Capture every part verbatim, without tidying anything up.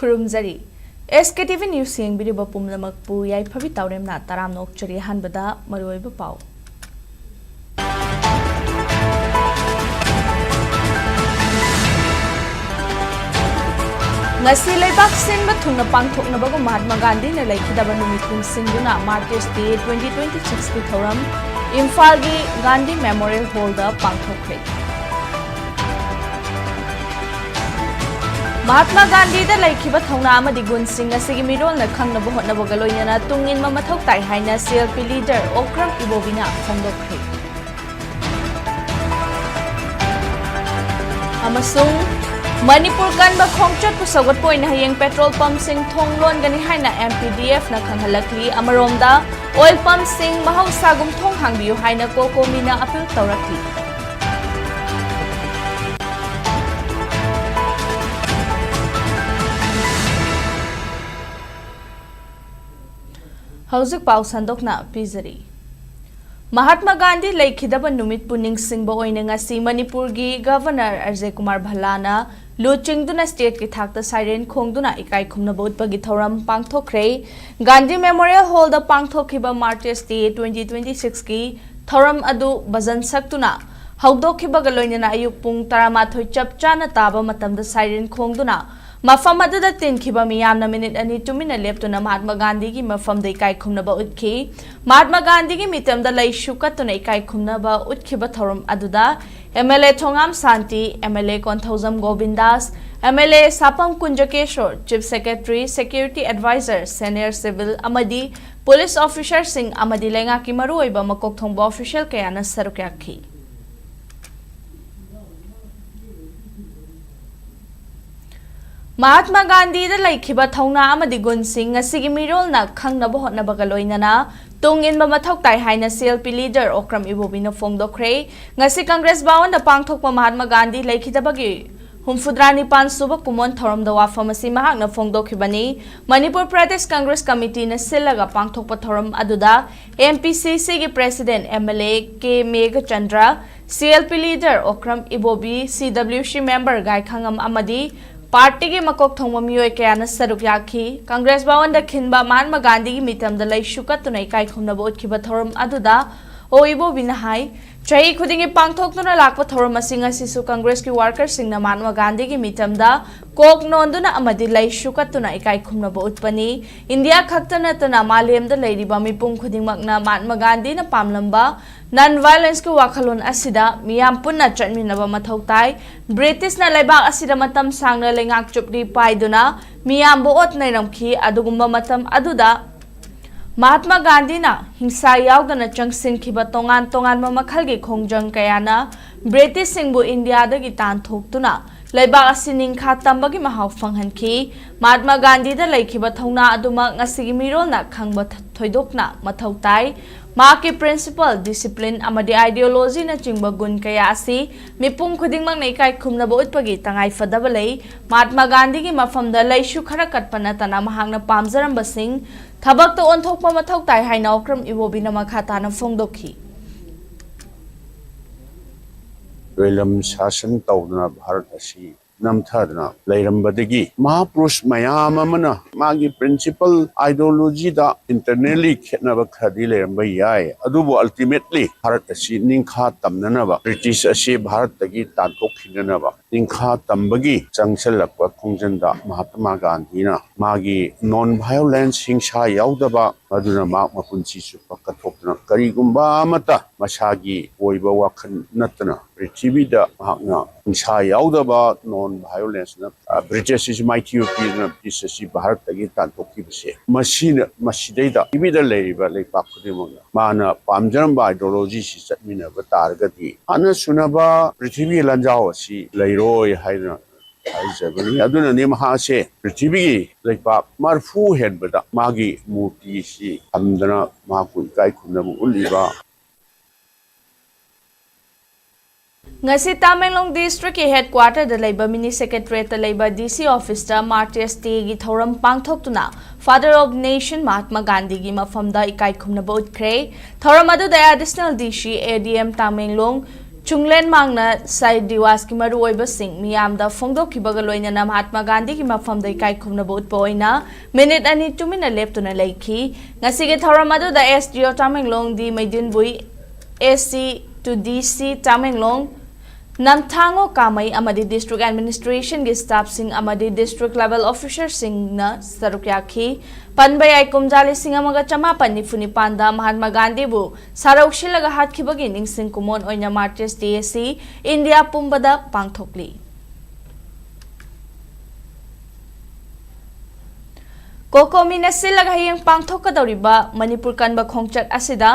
ꯈꯨꯔꯨꯝꯖꯔꯤ꯫ ꯑꯦꯁ ꯀꯦ T V news ꯌꯦꯡꯕꯤꯔꯤꯕ ꯄꯨꯝꯅꯃꯛꯄꯨ ꯌꯥꯏꯐꯕꯤ ꯇꯥꯎꯔꯦꯝꯅ ꯇꯔꯥꯝꯅ ꯑꯣꯛꯆꯔꯤ꯫ ꯑꯍꯥꯟꯕꯗ ꯃꯔꯨꯑꯣꯏꯕ ꯄꯥꯎ꯫ ꯉꯁꯤ ꯂꯩꯕꯥꯛ ꯁꯤꯟꯕ ꯊꯨꯡꯅ ꯄꯥꯡꯊꯣꯛꯅꯕꯒ ꯃꯍꯥꯠꯃꯥ ꯒꯥꯟꯙꯤꯅ ꯂꯩꯈꯤꯗꯕ ꯅꯨꯃꯤꯠ ꯅꯤꯡꯁꯤꯡꯗꯨꯅ Martyrs Day twenty twenty-six ꯀꯤ ꯊꯧꯔꯝ ꯏꯝꯐꯥꯜꯒꯤ ꯒꯥꯟꯙꯤ ꯃꯦꯃꯣꯔꯤꯌꯦꯜ ꯍꯣꯜꯗ ꯄꯥꯡꯊꯣꯛꯈ꯭ꯔꯦ꯫ ꯃꯍꯥꯠꯃꯥ ꯒꯥꯟꯙꯤꯗ ꯂꯩꯈꯤꯕ ꯊꯧꯅꯥ ꯑꯃꯗꯤ ꯒꯨꯟꯁꯤꯡ ꯑꯁꯤꯒꯤ ꯃꯤꯔꯣꯜꯅ ꯈꯪꯅꯕ ꯍꯣꯠꯅꯕꯒ ꯂꯣꯏꯅꯅ ꯇꯨꯡ ꯏꯟꯕ ꯃꯊꯧ ꯇꯥꯏ ꯍꯥꯏꯅ C L P leader Okram ꯏꯕꯣꯕꯤꯅ ꯐꯣꯡꯗꯣꯛꯈ꯭ꯔꯦ꯫ ꯑꯃꯁꯨꯡ ꯃꯅꯤꯄꯨꯔ ꯀꯟꯕ ꯈꯣꯡꯆꯠꯄꯨ ꯁꯧꯒꯠꯄ ꯑꯣꯏꯅ ꯍꯌꯦꯡ ꯄꯦꯇ꯭ꯔꯣꯜ ꯄꯝꯁꯤꯡ ꯊꯣꯡ ꯂꯣꯟꯒꯅꯤ ꯍꯥꯏꯅ ꯑꯦꯝ ꯄꯤ ꯗꯤ ꯑꯦꯐꯅ ꯈꯪꯍꯜꯂꯛꯂꯤ꯫ ꯑꯃꯔꯣꯝꯗ, ꯑꯣꯏꯜ ꯄꯝꯁꯤꯡ ꯃꯍꯧꯁꯥꯒꯨꯝ ꯊꯣꯡ ꯍꯥꯡꯕꯤꯌꯨ ꯍꯥꯏꯅ ꯀꯣꯀꯣꯃꯤꯅ ꯑꯄꯤꯜ ꯇꯧꯔꯛꯂꯤ꯫ ꯍꯧꯖꯤꯛ ꯄꯥꯎ ꯁꯟꯗꯣꯛꯅ ꯄꯤꯖꯔꯤ꯫ ꯃꯍꯥꯠꯃꯥ ꯒꯥꯟꯙꯤ ꯂꯩꯈꯤꯗꯕ ꯅꯨꯃꯤꯠꯄꯨ ꯅꯤꯡꯁꯤꯡꯕ ꯑꯣꯏꯅ ꯉꯁꯤ ꯃꯅꯤꯄꯨꯔꯒꯤ ꯒꯚꯔꯅꯔ ꯑꯖꯌ ꯀꯨꯃꯥꯔ ꯚꯜꯂꯥꯅ ꯂꯨꯆꯤꯡꯗꯨꯅ ꯁ꯭ꯇꯦꯠꯀꯤ ꯊꯥꯛꯇ ꯁꯥꯏꯔꯦꯟ ꯈꯣꯡꯗꯨꯅ ꯏꯀꯥꯏ ꯈꯨꯝꯅꯕ ꯎꯠꯄꯒꯤ ꯊꯧꯔꯝ ꯄꯥꯡꯊꯣꯛꯈ꯭ꯔꯦ꯫ ꯒꯥꯟꯙꯤ ꯃꯦꯃꯣꯔꯤꯌꯦꯜ ꯍꯣꯜꯗ ꯄꯥꯡꯊꯣꯛꯈꯤꯕ Martyrs Day twenty twenty-six ꯀꯤ ꯊꯧꯔꯝ ꯑꯗꯨ ꯚꯖꯟ ꯁꯛꯇꯨꯅ ꯍꯧꯗꯣꯛꯈꯤꯕꯒ ꯂꯣꯏꯅꯅ ꯑꯌꯨꯛ ꯄꯨꯡ ꯇꯔꯥꯃꯥꯊꯣꯏ ꯆꯞ ꯆꯥꯅ ꯇꯥꯕ ꯃꯇꯝꯗ ꯁꯥꯏꯔꯦꯟ ꯈꯣꯡꯗꯨꯅ ꯃꯐꯝ ꯑꯗꯨꯗ ꯇꯤꯟꯈꯤꯕ ꯃꯤꯌꯥꯝꯅ ꯃꯤꯅꯤꯠ ꯑꯅꯤ ꯇꯨꯃꯤꯟꯅ ꯂꯦꯞꯇꯨꯅ ꯃꯍꯥꯠꯃꯥ ꯒꯥꯟꯙꯤꯒꯤ ꯃꯐꯝꯗ ꯏꯀꯥꯏ ꯈꯨꯝꯅꯕ ꯎꯠꯈꯤ꯫ ꯃꯍꯥꯠꯃꯥ ꯒꯥꯟꯙꯤꯒꯤ ꯃꯤꯇꯝꯗ ꯂꯩꯁꯨ ꯀꯠꯇꯨꯅ ꯏꯀꯥꯏ ꯈꯨꯝꯅꯕ ꯎꯠꯈꯤꯕ ꯊꯧꯔꯝ ꯑꯗꯨꯗ M L A Thongam Shanti, M L A Konthoujam Govindas, M L A Sapam Kunjakeswor, chief secretary, security adviser, senior civil ꯑꯃꯗꯤ ꯄꯨꯂꯤꯁ ꯑꯣꯐꯤꯁꯥꯔꯁꯤꯡ ꯑꯃꯗꯤ ꯂꯩꯉꯥꯛꯀꯤ ꯃꯔꯨꯑꯣꯏꯕ ꯃꯀꯣꯛ ꯊꯣꯡꯕ ꯑꯣꯐꯤꯁꯤꯌꯦꯜ ꯀꯌꯥꯅ ꯁꯔꯨꯛ ꯌꯥꯈꯤ꯫ ꯃꯍꯥꯠꯃꯥ ꯒꯥꯟꯙꯤꯗ ꯂꯩꯈꯤꯕ ꯊꯧꯅꯥ ꯑꯃꯗꯤ ꯒꯨꯟꯁꯤꯡ ꯉꯁꯤꯒꯤ ꯃꯤꯔꯣꯜꯅ ꯈꯪꯅꯕ ꯍꯣꯠꯅꯕꯒ ꯂꯣꯏꯅꯅ ꯇꯨꯡ ꯏꯟꯕ ꯃꯊꯧ ꯇꯥꯏ ꯍꯥꯏꯅ C L P leader Okram ꯏꯕꯣꯕꯤꯅ ꯐꯣꯡꯗꯣꯛꯈ꯭ꯔꯦ꯫ ꯉꯁꯤ ꯀꯪꯒ꯭ꯔꯦꯁ ꯚꯋꯟꯗ ꯄꯥꯡꯊꯣꯛꯄ ꯃꯍꯥꯠꯃꯥ ꯒꯥꯟꯙꯤ ꯂꯩꯈꯤꯗꯕꯒꯤ ꯍꯨꯝꯐꯨꯇꯔꯥ ꯅꯤꯄꯥꯟ ꯁꯨꯕ ꯀꯨꯝꯑꯣꯟ ꯊꯧꯔꯝꯗ ꯋꯥꯐꯝ ꯑꯁꯤ ꯃꯍꯥꯛꯅ ꯐꯣꯡꯗꯣꯛꯈꯤꯕꯅꯤ꯫ ꯃꯅꯤꯄꯨꯔ ꯄ꯭ꯔꯗꯦꯁ ꯀꯪꯒ꯭ꯔꯦꯁ ꯀꯃꯤꯇꯤꯅ ꯁꯤꯜꯂꯒ ꯄꯥꯡꯊꯣꯛꯄ ꯊꯧꯔꯝ ꯑꯗꯨꯗ ꯑꯦꯝ ꯄꯤ ꯁꯤ ꯁꯤꯒꯤ president M L A K Meghachandra, C L P leader Okram Ibobi, C W ꯁꯤ ꯃꯦꯝꯕꯔ ꯒꯥꯏꯈꯉꯝ ꯑꯃꯗꯤ ꯄꯥꯔꯇꯤꯒꯤ ꯃꯀꯣꯛ ꯊꯣꯡꯕ ꯃꯤꯑꯣꯏ ꯀꯌꯥꯅ ꯁꯔꯨꯛ ꯌꯥꯈꯤ꯫ ꯀꯪꯒ꯭ꯔꯦꯁ ꯚꯋꯟꯗ ꯈꯤꯟꯕ ꯃꯍꯥꯠꯃ ꯒꯥꯟꯙꯤꯒꯤ ꯃꯤꯇꯝꯗ ꯂꯩꯁꯨ ꯀꯠꯇꯨꯅ ꯏꯀꯥꯏ ꯈꯨꯝꯅꯕ ꯎꯠꯈꯤꯕ ꯊꯧꯔꯝ ꯑꯗꯨꯗ ꯑꯣ ꯏꯕꯣꯕꯤꯅ ꯍꯥꯏ, ꯆꯍꯤ ꯈꯨꯗꯤꯡꯒꯤ ꯄꯥꯡꯊꯣꯛꯇꯨꯅ ꯂꯥꯛꯄ ꯊꯧꯔꯝ ꯑꯁꯤ ꯉꯁꯤꯁꯨ ꯀꯪꯒ꯭ꯔꯦꯁꯀꯤ ꯋꯥꯔꯀꯔꯁꯤꯡꯅ ꯃꯍꯥꯠꯃ ꯒꯥꯟꯙꯤꯒꯤ ꯃꯤꯇꯝꯗ ꯀꯣꯛ ꯅꯣꯟꯗꯨꯅ ꯑꯃꯗꯤ ꯂꯩꯁꯨ ꯀꯠꯇꯨꯅ ꯏꯀꯥꯏ ꯈꯨꯝꯅꯕ ꯎꯠꯄꯅꯤ꯫ ꯏꯟꯗꯤꯌꯥ ꯈꯛꯇ ꯅꯠꯇꯅ ꯃꯥꯂꯦꯝꯗ ꯂꯩꯔꯤꯕ ꯃꯤꯄꯨꯝ ꯈꯨꯗꯤꯡꯃꯛꯅ ꯃꯍꯥꯠꯃ ꯒꯥꯟꯙꯤꯅ ꯄꯥꯝꯂꯝꯕ ꯅꯟ ꯚꯥꯏꯂꯦꯟꯁꯀꯤ ꯋꯥꯈꯜꯂꯣꯟ ꯑꯁꯤꯗ ꯃꯤꯌꯥꯝ ꯄꯨꯟꯅ ꯆꯠꯃꯤꯟꯅꯕ ꯃꯊꯧ ꯇꯥꯏ꯫ ꯕ꯭ꯔꯤꯇꯤꯁꯅ ꯂꯩꯕꯥꯛ ꯑꯁꯤꯗ ꯃꯇꯝ ꯁꯥꯡꯅ ꯂꯩꯉꯥꯛ ꯆꯨꯞꯂꯤ ꯄꯥꯏꯗꯨꯅ ꯃꯤꯌꯥꯝꯕꯨ ꯑꯣꯠ ꯅꯩꯔꯝꯈꯤ꯫ ꯑꯗꯨꯒꯨꯝꯕ ꯃꯇꯝ ꯑꯗꯨꯗ ꯃꯍꯥꯠꯃ ꯒꯥꯟꯙꯤꯅ ꯍꯤꯡꯁꯥ ꯌꯥꯎꯗꯅ ꯆꯪꯁꯤꯟꯈꯤꯕ ꯇꯣꯉꯥꯟ ꯇꯣꯉꯥꯟꯕ ꯃꯈꯜꯒꯤ ꯈꯣꯡꯖꯪ ꯀꯌꯥꯅ ꯕ꯭ꯔꯤꯇꯤꯁꯁꯤꯡꯕꯨ ꯏꯟꯗꯤꯌꯥꯗꯒꯤ ꯇꯥꯟꯊꯣꯛꯇꯨꯅ ꯂꯩꯕꯥꯛ ꯑꯁꯤ ꯅꯤꯡꯈꯥ ꯇꯝꯕꯒꯤ ꯃꯍꯥꯎ ꯐꯪꯍꯟꯈꯤ꯫ ꯃꯍꯥꯠꯃ ꯒꯥꯟꯙꯤꯗ ꯂꯩꯈꯤꯕ ꯊꯧꯅꯥ ꯑꯗꯨꯃꯛ ꯉꯁꯤꯒꯤ ꯃꯤꯔꯣꯜꯅ ꯈꯪꯕ ꯊ-, ꯊꯣꯏꯗꯣꯛꯅ ꯃꯊꯧ ꯇꯥꯏ꯫ ꯃꯍꯥꯛꯀꯤ principle, discipline ꯑꯃꯗꯤ ideologyꯅꯆꯤꯡꯕ ꯒꯨꯟ ꯀꯌꯥ ꯑꯁꯤ ꯃꯤꯄꯨꯝ ꯈꯨꯗꯤꯡꯃꯛꯅ ꯏꯀꯥꯏ ꯈꯨꯝꯅꯕ ꯎꯠꯄꯒꯤ ꯇꯉꯥꯏ ꯐꯗꯕ ꯂꯩ꯫ ꯃꯍꯥꯠꯃ ꯒꯥꯟꯙꯤꯒꯤ ꯃꯐꯝꯗ ꯂꯩꯁꯨ ꯈꯔ ꯀꯠꯄ ꯅꯠꯇꯅ ꯃꯍꯥꯛꯅ ꯄꯥꯝꯖꯔꯝꯕꯁꯤꯡ ꯊꯕꯛꯇ ꯑꯣꯟꯊꯣꯛꯄ ꯃꯊꯧ ꯇꯥꯏ ꯍꯥꯏꯅ ꯑꯣꯀ꯭ꯔꯝ ꯏꯕꯣꯕꯤꯅ ꯃꯈꯥ ꯇꯥꯅ ꯐꯣꯡꯗꯣꯛꯈꯤ꯫ ꯂꯣꯏꯂꯝ ꯁꯥꯁꯟ ꯇꯧꯗꯨꯅ ꯚꯥꯔꯠ ꯑꯁꯤ ꯅꯝꯊꯗꯨꯅ ꯂꯩꯔꯝꯕꯗꯒꯤ ꯃꯍꯥꯄꯨꯔꯨꯁ ꯃꯌꯥꯝ ꯑꯃꯅ ꯃꯥꯒꯤ principle, ideologyꯗ internally ꯈꯦꯠꯅꯕ ꯈꯔꯗꯤ ꯂꯩꯔꯝꯕ ꯌꯥꯏ, ꯑꯗꯨꯕꯨ ultimately ꯚꯥꯔꯠ ꯑꯁꯤ ꯅꯤꯡꯈꯥ ꯇꯝꯅꯅꯕ, ꯕ꯭ꯔꯤꯇꯤꯁ ꯑꯁꯤ ꯚꯥꯔꯠꯇꯒꯤ ꯇꯥꯟꯊꯣꯛꯈꯤꯅꯅꯕ ꯅꯤꯡꯈꯥ ꯇꯝꯕꯒꯤ ꯆꯪꯁꯤꯜꯂꯛꯄ ꯈꯣꯡꯖꯪꯗ ꯃꯍꯥꯇꯃꯥ ꯒꯥꯟꯙꯤꯅ ꯃꯥꯒꯤ non violence, ꯍꯤꯡꯁꯥ ꯌꯥꯎꯗꯕ, ꯑꯗꯨꯅ ꯃꯍꯥꯛ ꯃꯄꯨꯟꯁꯤ ꯆꯨꯞꯄ ꯀꯠꯊꯣꯛꯇꯨꯅ ꯀꯔꯤꯒꯨꯝꯕ ꯑꯃꯠꯇ ꯃꯁꯥꯒꯤ ꯑꯣꯏꯕ ꯋꯥꯈꯜ ꯅꯠꯇꯅ ꯄ꯭ꯔꯤꯊꯤꯕꯤꯗ ꯃꯍꯥꯛꯅ ꯍꯤꯡꯁꯥ ꯌꯥꯎꯗꯕ non violenceꯅ, ꯑ, ꯕ꯭ꯔꯤꯇꯤꯁ ꯑꯁꯤ ꯃꯥꯏꯊꯤꯕ ꯄꯤꯗꯨꯅ ꯕ꯭ꯔꯤꯇꯤꯁ ꯑꯁꯤ ꯚꯥꯔꯠꯇꯒꯤ ꯇꯥꯟꯊꯣꯛꯈꯤꯕꯁꯦ, ꯃꯁꯤꯅ, ꯃꯁꯤꯗꯩꯗ ꯄ꯭ꯔꯤꯊꯤꯕꯤꯗ ꯂꯩꯔꯤꯕ ꯂꯩꯄꯥꯛ ꯈꯨꯗꯤꯡꯃꯛꯅ ꯃꯥꯅ ꯄꯥꯝꯖꯔꯝꯕ ideologyꯁꯤ ꯆꯠꯃꯤꯟꯅꯕ ꯇꯥꯔꯒꯗꯤ ꯍꯥꯟꯅ ꯁꯨꯅꯕ ꯄ꯭ꯔꯤꯊꯤꯕꯤꯒꯤ ꯂꯥꯟꯖꯥꯎ ꯑꯁꯤ ꯂꯩꯔꯣꯏ ꯍꯥꯏꯗꯅ ꯍꯥꯏꯖꯕꯅꯤ꯫ ꯑꯗꯨꯅꯅꯤ ꯃꯍꯥꯛꯁꯦ ꯄ꯭ꯔꯤꯊꯤꯕꯤꯒꯤ ꯂꯩꯄꯥꯛ ꯃꯔꯐꯨ ꯍꯦꯟꯕꯗ ꯃꯥꯒꯤ ꯃꯨꯔꯇꯤꯁꯤ ꯊꯝꯗꯅ ꯃꯍꯥꯛꯄꯨ ꯏꯀꯥꯏ ꯈꯨꯝꯅꯕ ꯎꯠꯂꯤꯕ꯫ ꯉꯁꯤ ꯇꯥꯃꯦꯡꯂꯣꯡ districtꯀꯤ headquarterꯗ ꯂꯩꯕ mini secretariatꯇ ꯂꯩꯕ DC officeꯇ Martyrs Dayꯒꯤ ꯊꯧꯔꯝ ꯄꯥꯡꯊꯣꯛꯇꯨꯅ Father of Nation ꯃꯍꯥꯠꯃ ꯒꯥꯟꯙꯤꯒꯤ ꯃꯐꯝꯗ ꯏꯀꯥꯏ ꯈꯨꯝꯅꯕ ꯎꯠꯈ꯭ꯔꯦ꯫ ꯊꯧꯔꯝ ꯑꯗꯨꯗ Additional DC, ADM ꯇꯥꯃꯦꯡꯂꯣꯡ, ꯆꯨꯡꯂꯦꯟ ꯃꯥꯡꯅ ꯁꯍꯤꯗ ꯗꯤꯋꯥꯁꯀꯤ ꯃꯔꯨꯑꯣꯏꯕꯁꯤꯡ ꯃꯤꯌꯥꯝꯗ ꯐꯣꯡꯗꯣꯛꯈꯤꯕꯒ ꯂꯣꯏꯅꯅ ꯃꯍꯥꯠꯃ ꯒꯥꯟꯙꯤꯒꯤ ꯃꯐꯝꯗ ꯏꯀꯥꯏ ꯈꯨꯝꯅꯕ ꯎꯠꯄ ꯑꯣꯏꯅ ꯃꯤꯅꯤꯠ ꯑꯅꯤ ꯇꯨꯃꯤꯟꯅ ꯂꯦꯞꯇꯨꯅ ꯂꯩꯈꯤ꯫ ꯉꯁꯤꯒꯤ ꯊꯧꯔꯝ ꯑꯗꯨꯗ S D O Tamenglong, D ꯃꯩꯗꯤꯟꯕꯨꯏ, A C to D C Tamenglong, ꯅꯝꯊꯥꯡꯉꯣ ꯀꯥꯃꯩ ꯑꯃꯗꯤ district administration ꯒꯤ staff ꯁꯤꯡ ꯑꯃꯗꯤ district level officer ꯁꯤꯡꯅ ꯁꯔꯨꯛ ꯌꯥꯈꯤ꯫ ꯄꯟꯕ ꯌꯥꯏ, ꯀꯨꯝꯖꯥ ꯂꯤꯁꯤꯡ ꯑꯃꯒ ꯆꯃꯥꯄꯟ ꯅꯤꯐꯨ ꯅꯤꯄꯥꯟꯗ ꯃꯍꯥꯠꯃ ꯒꯥꯟꯙꯤꯕꯨ ꯁꯥꯔꯧ ꯁꯤꯜꯂꯒ ꯍꯥꯠꯈꯤꯕꯒꯤ ꯅꯤꯡꯁꯤꯡ ꯀꯨꯝꯑꯣꯟ ꯑꯣꯏꯅ Martyrs Day ꯑꯁꯤ ꯏꯟꯗꯤꯌꯥ ꯄꯨꯝꯕꯗ ꯄꯥꯡꯊꯣꯛꯂꯤ꯫ ꯀꯣꯀꯣꯃꯤꯅ ꯁꯤꯜꯂꯒ ꯍꯌꯦꯡ ꯄꯥꯡꯊꯣꯛꯀꯗꯧꯔꯤꯕ ꯃꯅꯤꯄꯨꯔ ꯀꯟꯕ ꯈꯣꯡꯆꯠ ꯑꯁꯤꯗ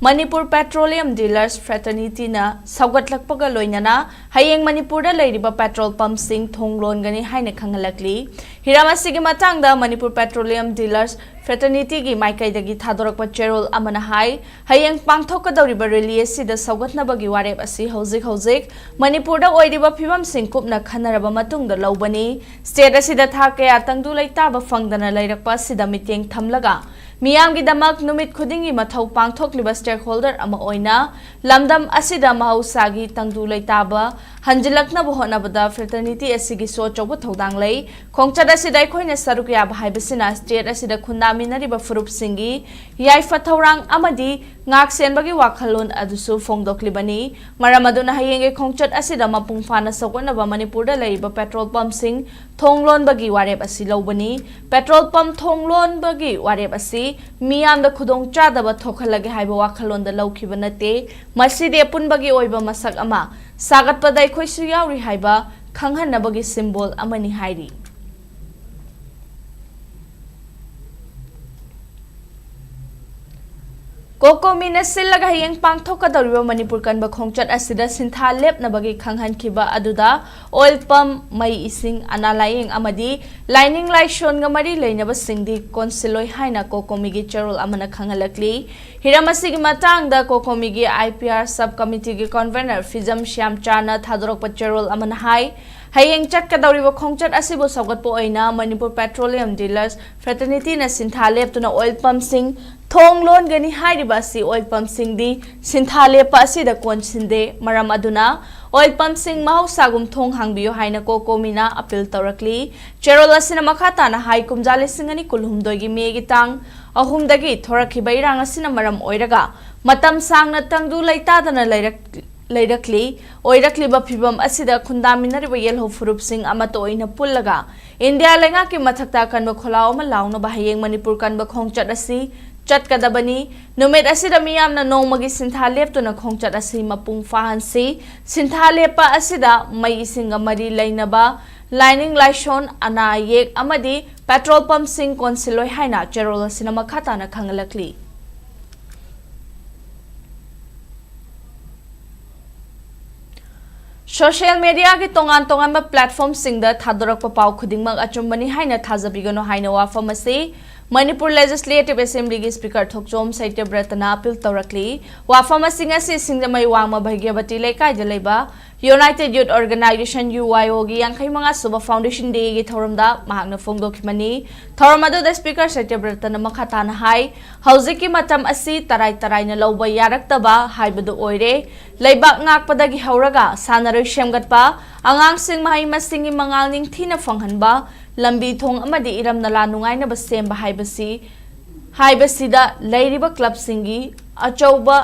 ꯃꯅꯤꯄꯨꯔ Petroleum Dealers Fraternity ꯅ ꯁꯧꯒꯠꯂꯛꯄꯒ ꯂꯣꯏꯅꯅ ꯍꯌꯦꯡ ꯃꯅꯤꯄꯨꯔꯗ ꯂꯩꯔꯤꯕ petrol pump ꯁꯤꯡ ꯊꯣꯡ ꯂꯣꯟꯒꯅꯤ ꯍꯥꯏꯅ ꯈꯪꯍꯜꯂꯛꯂꯤ꯫ ꯍꯤꯔꯝ ꯑꯁꯤꯒꯤ ꯃꯇꯥꯡꯗ ꯃꯅꯤꯄꯨꯔ Petroleum Dealers Fraternity ꯒꯤ ꯃꯥꯏꯀꯩꯗꯒꯤ ꯊꯥꯗꯣꯔꯛꯄ ꯆꯦꯔꯣꯜ ꯑꯃꯅ ꯍꯥꯏ, ꯍꯌꯦꯡ ꯄꯥꯡꯊꯣꯛꯀꯗꯧꯔꯤꯕ rally ꯑꯁꯤꯗ ꯁꯧꯒꯠꯅꯕꯒꯤ ꯋꯥꯔꯦꯞ ꯑꯁꯤ ꯍꯧꯖꯤꯛ ꯍꯧꯖꯤꯛ ꯃꯅꯤꯄꯨꯔꯗ ꯑꯣꯏꯔꯤꯕ ꯐꯤꯕꯝꯁꯤꯡ ꯀꯨꯞꯅ ꯈꯟꯅꯔꯕ ꯃꯇꯨꯡꯗ ꯂꯧꯕꯅꯤ꯫ State ꯑꯁꯤꯗ ꯊꯥ ꯀꯌꯥ ꯇꯪꯗꯨ ꯂꯩꯇꯥꯕ ꯐꯪꯗꯅ ꯂꯩꯔꯛꯄ ꯑꯁꯤꯗ ꯃꯤꯠꯌꯦꯡ ꯊꯝꯂꯒ ꯃꯤꯌꯥꯝꯒꯤꯗꯃꯛ ꯅꯨꯃꯤꯠ ꯈꯨꯗꯤꯡꯒꯤ ꯃꯊꯧ ꯄꯥꯡꯊꯣꯛꯂꯤꯕ stakeholder ꯑꯃ ꯑꯣꯏꯅ ꯂꯝꯗꯝ ꯑꯁꯤꯗ ꯃꯍꯧꯁꯥꯒꯤ ꯇꯪꯗꯨ ꯂꯩꯇꯥꯕ ꯍꯟꯖꯤꯜꯂꯛꯅꯕ ꯍꯣꯠꯅꯕꯗ fraternity ꯑꯁꯤꯒꯤꯁꯨ ꯑꯆꯧꯕ ꯊꯧꯗꯥꯡ ꯂꯩ꯫ ꯈꯣꯡꯆꯠ ꯑꯁꯤꯗ ꯑꯩꯈꯣꯏꯅ ꯁꯔꯨꯛ ꯌꯥꯕ ꯍꯥꯏꯕꯁꯤꯅ state ꯑꯁꯤꯗ ꯈꯨꯟꯗꯥꯃꯤꯟꯅꯔꯤꯕ ꯐꯨꯔꯨꯞꯁꯤꯡꯒꯤ ꯌꯥꯏꯐ ꯊꯧꯔꯥꯡ ꯑꯃꯗꯤ ꯉꯥꯛ ꯁꯦꯟꯕꯒꯤ ꯋꯥꯈꯜꯂꯣꯟ ꯑꯗꯨꯁꯨ ꯐꯣꯡꯗꯣꯛꯂꯤꯕꯅꯤ꯫ ꯃꯔꯝ ꯑꯗꯨꯅ ꯍꯌꯦꯡꯒꯤ ꯈꯣꯡꯆꯠ ꯑꯁꯤꯗ ꯃꯄꯨꯡ ꯐꯥꯅ ꯁꯧꯒꯠꯅꯕ ꯃꯅꯤꯄꯨꯔꯗ ꯂꯩꯔꯤꯕ petrol pump ꯁꯤꯡ ꯊꯣꯡ ꯂꯣꯟꯕꯒꯤ ꯋꯥꯔꯦꯞ ꯑꯁꯤ ꯂꯧꯕꯅꯤ꯫ Petrol pump ꯊꯣꯡ ꯂꯣꯟꯕꯒꯤ ꯋꯥꯔꯦꯞ ꯑꯁꯤ ꯃꯤꯌꯥꯝꯗ ꯈꯨꯗꯣꯡꯆꯥꯗꯕ ꯊꯣꯛꯍꯜꯂꯒꯦ ꯍꯥꯏꯕ ꯋꯥꯈꯜꯂꯣꯟꯗ ꯂꯧꯈꯤꯕ ꯅꯠꯇꯦ꯫ ꯃꯁꯤꯗꯤ ꯑꯄꯨꯟꯕꯒꯤ ꯑꯣꯏꯕ ꯃꯁꯛ ꯑꯃ ꯁꯥꯒꯠꯄꯗ ꯑꯩꯈꯣꯏꯁꯨ ꯌꯥꯎꯔꯤ ꯍꯥꯏꯕ ꯈꯪꯍꯟꯅꯕꯒꯤ symbol ꯑꯃꯅꯤ ꯍꯥꯏꯔꯤ꯫ ꯀꯣꯀꯣꯃꯤꯅ ꯁꯤꯜꯂꯒ ꯍꯌꯦꯡ ꯄꯥꯡꯊꯣꯛꯀꯗꯧꯔꯤꯕ ꯃꯅꯤꯄꯨꯔ ꯀꯟꯕ ꯈꯣꯡꯆꯠ ꯑꯁꯤꯗ ꯁꯤꯟꯊꯥ ꯂꯦꯞꯅꯕꯒꯤ ꯈꯪꯍꯟꯈꯤꯕ ꯑꯗꯨꯗ oil pump, ꯃꯩ, ꯏꯁꯤꯡ, ꯑꯅꯥ ꯂꯥꯌꯦꯡ ꯑꯃꯗꯤ ꯂꯥꯏꯅꯤꯡ ꯂꯥꯏꯁꯣꯟꯒ ꯃꯔꯤ ꯂꯩꯅꯕꯁꯤꯡꯗꯤ ꯀꯣꯟꯁꯤꯜꯂꯣꯏ ꯍꯥꯏꯅ ꯀꯣꯀꯣꯃꯤꯒꯤ ꯆꯦꯔꯣꯜ ꯑꯃꯅ ꯈꯪꯍꯜꯂꯛꯂꯤ꯫ ꯍꯤꯔꯝ ꯑꯁꯤꯒꯤ ꯃꯇꯥꯡꯗ ꯀꯣꯀꯣꯃꯤꯒꯤ I P R sub committee ꯒꯤ convener ꯐꯤꯖꯝ ꯁ꯭ꯌꯥꯝꯆꯥꯅ ꯊꯥꯗꯣꯔꯛꯄ ꯆꯦꯔꯣꯜ ꯑꯃꯅ ꯍꯥꯏ, ꯍꯌꯦꯡ ꯆꯠꯀꯗꯧꯔꯤꯕ ꯈꯣꯡꯆꯠ ꯑꯁꯤꯕꯨ ꯁꯧꯒꯠꯄ ꯑꯣꯏꯅ ꯃꯅꯤꯄꯨꯔ Petroleum Dealers Fraternity ꯅ ꯁꯤꯟꯊꯥ ꯂꯦꯞꯇꯨꯅ oil pump ꯁꯤꯡ ꯊꯣꯡ ꯂꯣꯟꯒꯅꯤ ꯍꯥꯏꯔꯤꯕ ꯑꯁꯤ ꯑꯣꯏꯜ ꯄꯝꯁꯤꯡꯗꯤ ꯁꯤꯟꯊꯥ ꯂꯦꯞꯄ ꯑꯁꯤꯗ ꯀꯣꯟꯁꯤꯟꯗꯦ꯫ ꯃꯔꯝ ꯑꯗꯨꯅ ꯑꯣꯏꯜ ꯄꯝꯁꯤꯡ ꯃꯍꯧꯁꯥꯒꯨꯝ ꯊꯣꯡ ꯍꯥꯡꯕꯤꯌꯨ ꯍꯥꯏꯅ ꯀꯣꯀꯣꯃꯤꯅ ꯑꯄꯤꯜ ꯇꯧꯔꯛꯂꯤ꯫ ꯆꯦꯔꯣꯜ ꯑꯁꯤꯅ ꯃꯈꯥ ꯇꯥꯅ ꯍꯥꯏ, ꯀꯨꯝꯖꯥ ꯂꯤꯁꯤꯡ ꯑꯅꯤ ꯀꯨꯟꯍꯨꯝꯗꯣꯏꯒꯤ ꯃꯦꯒꯤ ꯇꯥꯡ ꯑꯍꯨꯝꯗꯒꯤ ꯊꯣꯔꯛꯈꯤꯕ ꯏꯔꯥꯡ ꯑꯁꯤꯅ ꯃꯔꯝ ꯑꯣꯏꯔꯒ ꯃꯇꯝ ꯁꯥꯡꯅ ꯇꯪꯗꯨ ꯂꯩꯇꯥꯗꯅ ꯂꯩꯔꯛ-, ꯂꯩꯔꯛꯂꯤ꯫ ꯑꯣꯏꯔꯛꯂꯤꯕ ꯐꯤꯕꯝ ꯑꯁꯤꯗ ꯈꯨꯟꯗꯥꯃꯤꯟꯅꯔꯤꯕ ꯌꯦꯜꯍꯧ ꯐꯨꯔꯨꯞꯁꯤꯡ ꯑꯃꯠꯇ ꯑꯣꯏꯅ ꯄꯨꯜꯂꯒ ꯏꯟꯗꯤꯌꯥ ꯂꯩꯉꯥꯛꯀꯤ ꯃꯊꯛꯇ ꯑꯀꯟꯕ ꯈꯣꯜꯂꯥꯎ ꯑꯃ ꯂꯥꯎꯅꯕ ꯍꯌꯦꯡ ꯃꯅꯤꯄꯨꯔ ꯀꯟꯕ ꯈꯣꯡꯆꯠ ꯑꯁꯤ ꯆꯠꯀꯗꯕꯅꯤ꯫ ꯅꯨꯃꯤꯠ ꯑꯁꯤꯗ ꯃꯤꯌꯥꯝꯅ ꯅꯣꯡꯃꯒꯤ ꯁꯤꯟꯊꯥ ꯂꯦꯞꯇꯨꯅ ꯈꯣꯡꯆꯠ ꯑꯁꯤ ꯃꯄꯨꯡ ꯐꯥꯍꯟꯁꯤ꯫ ꯁꯤꯟꯊꯥ ꯂꯦꯞꯄ ꯑꯁꯤꯗ ꯃꯩ ꯏꯁꯤꯡꯒ ꯃꯔꯤ ꯂꯩꯅꯕ ꯂꯥꯏꯅꯤꯡ ꯂꯥꯏꯁꯣꯟ, ꯑꯅꯥ ꯑꯌꯦꯛ ꯑꯃꯗꯤ ꯄꯦꯇ꯭ꯔꯣꯜ ꯄꯝꯁꯤꯡ ꯀꯣꯟꯁꯤꯜꯂꯣꯏ ꯍꯥꯏꯅ ꯆꯦꯔꯣꯜ ꯑꯁꯤꯅ ꯃꯈꯥ ꯇꯥꯅ ꯈꯪꯍꯜꯂꯛꯂꯤ꯫ ꯁꯣꯁꯤꯌꯦꯜ ꯃꯦꯗꯤꯌꯥꯒꯤ ꯇꯣꯉꯥꯟ ꯇꯣꯉꯥꯟꯕ ꯄ꯭ꯂꯦꯠꯐꯣꯔꯝꯁꯤꯡꯗ ꯊꯥꯗꯣꯔꯛꯄ ꯄꯥꯎ ꯈꯨꯗꯤꯡꯃꯛ ꯑꯆꯨꯝꯕꯅꯤ ꯍꯥꯏꯅ ꯊꯥꯖꯕꯤꯒꯅꯨ ꯍꯥꯏꯅ ꯋꯥꯐꯝ ꯑꯁꯤ ꯃꯅꯤꯄꯨꯔ ꯂꯦꯖꯤꯁꯂꯦꯇꯤꯚ ꯑꯦꯁꯦꯝꯕ꯭ꯂꯤꯒꯤ ꯁ꯭ꯄꯤꯀꯔ ꯊꯣꯛꯆꯣꯝ ꯁꯩꯇ꯭ꯌꯕ꯭ꯔꯇꯅ ꯑꯄꯤꯜ ꯇꯧꯔꯛꯂꯤ꯫ ꯋꯥꯐꯝ ꯑꯁꯤꯡ ꯑꯁꯤ ꯁꯤꯡꯖꯃꯩ ꯋꯥꯡꯃ ꯚꯥꯒ꯭ꯌꯕꯇꯤ ꯂꯩꯀꯥꯏꯗ ꯂꯩꯕ ꯌꯨꯅꯥꯏꯇꯦꯗ ꯌꯨꯠ ꯑꯣꯔꯒꯅꯥꯏꯖꯦꯁꯟ, ꯌꯨ ꯋꯥꯏ ꯑꯣꯒꯤ ꯌꯥꯡꯈꯩ ꯃꯉꯥ ꯁꯨꯕ ꯐꯥꯎꯟꯗꯦꯁꯟ ꯗꯦꯒꯤ ꯊꯧꯔꯝꯗ ꯃꯍꯥꯛꯅ ꯐꯣꯡꯗꯣꯛꯈꯤꯕꯅꯤ꯫ ꯊꯧꯔꯝ ꯑꯗꯨꯗ ꯁ꯭ꯄꯤꯀꯔ ꯁꯇ꯭ꯌꯕ꯭ꯔꯇꯅ ꯃꯈꯥ ꯇꯥꯅ ꯍꯥꯏ, ꯍꯧꯖꯤꯛꯀꯤ ꯃꯇꯝ ꯑꯁꯤ ꯇꯔꯥꯏ ꯇꯔꯥꯏꯅ ꯂꯧꯕ ꯌꯥꯔꯛꯇꯕ ꯍꯥꯏꯕꯗꯨ ꯑꯣꯏꯔꯦ꯫ ꯂꯩꯕꯥꯛ ꯉꯥꯛꯄꯗꯒꯤ ꯍꯧꯔꯒ ꯁꯥꯟꯅꯔꯣꯏ ꯁꯦꯝꯒꯠꯄ, ꯑꯉꯥꯡꯁꯤꯡ ꯃꯍꯩ ꯃꯁꯤꯡꯒꯤ ꯃꯉꯥꯜ ꯅꯤꯡꯊꯤꯅ ꯐꯪꯍꯟꯕ, ꯂꯝꯕꯤ ꯊꯣꯡ ꯑꯃꯗꯤ ꯏꯔꯝ ꯅꯂꯥ ꯅꯨꯡꯉꯥꯏꯅꯕ ꯁꯦꯝꯕ ꯍꯥꯏꯕꯁꯤ, ꯍꯥꯏꯕꯁꯤꯗ ꯂꯩꯔꯤꯕ ꯀ꯭ꯂꯕꯁꯤꯡꯒꯤ ꯑꯆꯧꯕ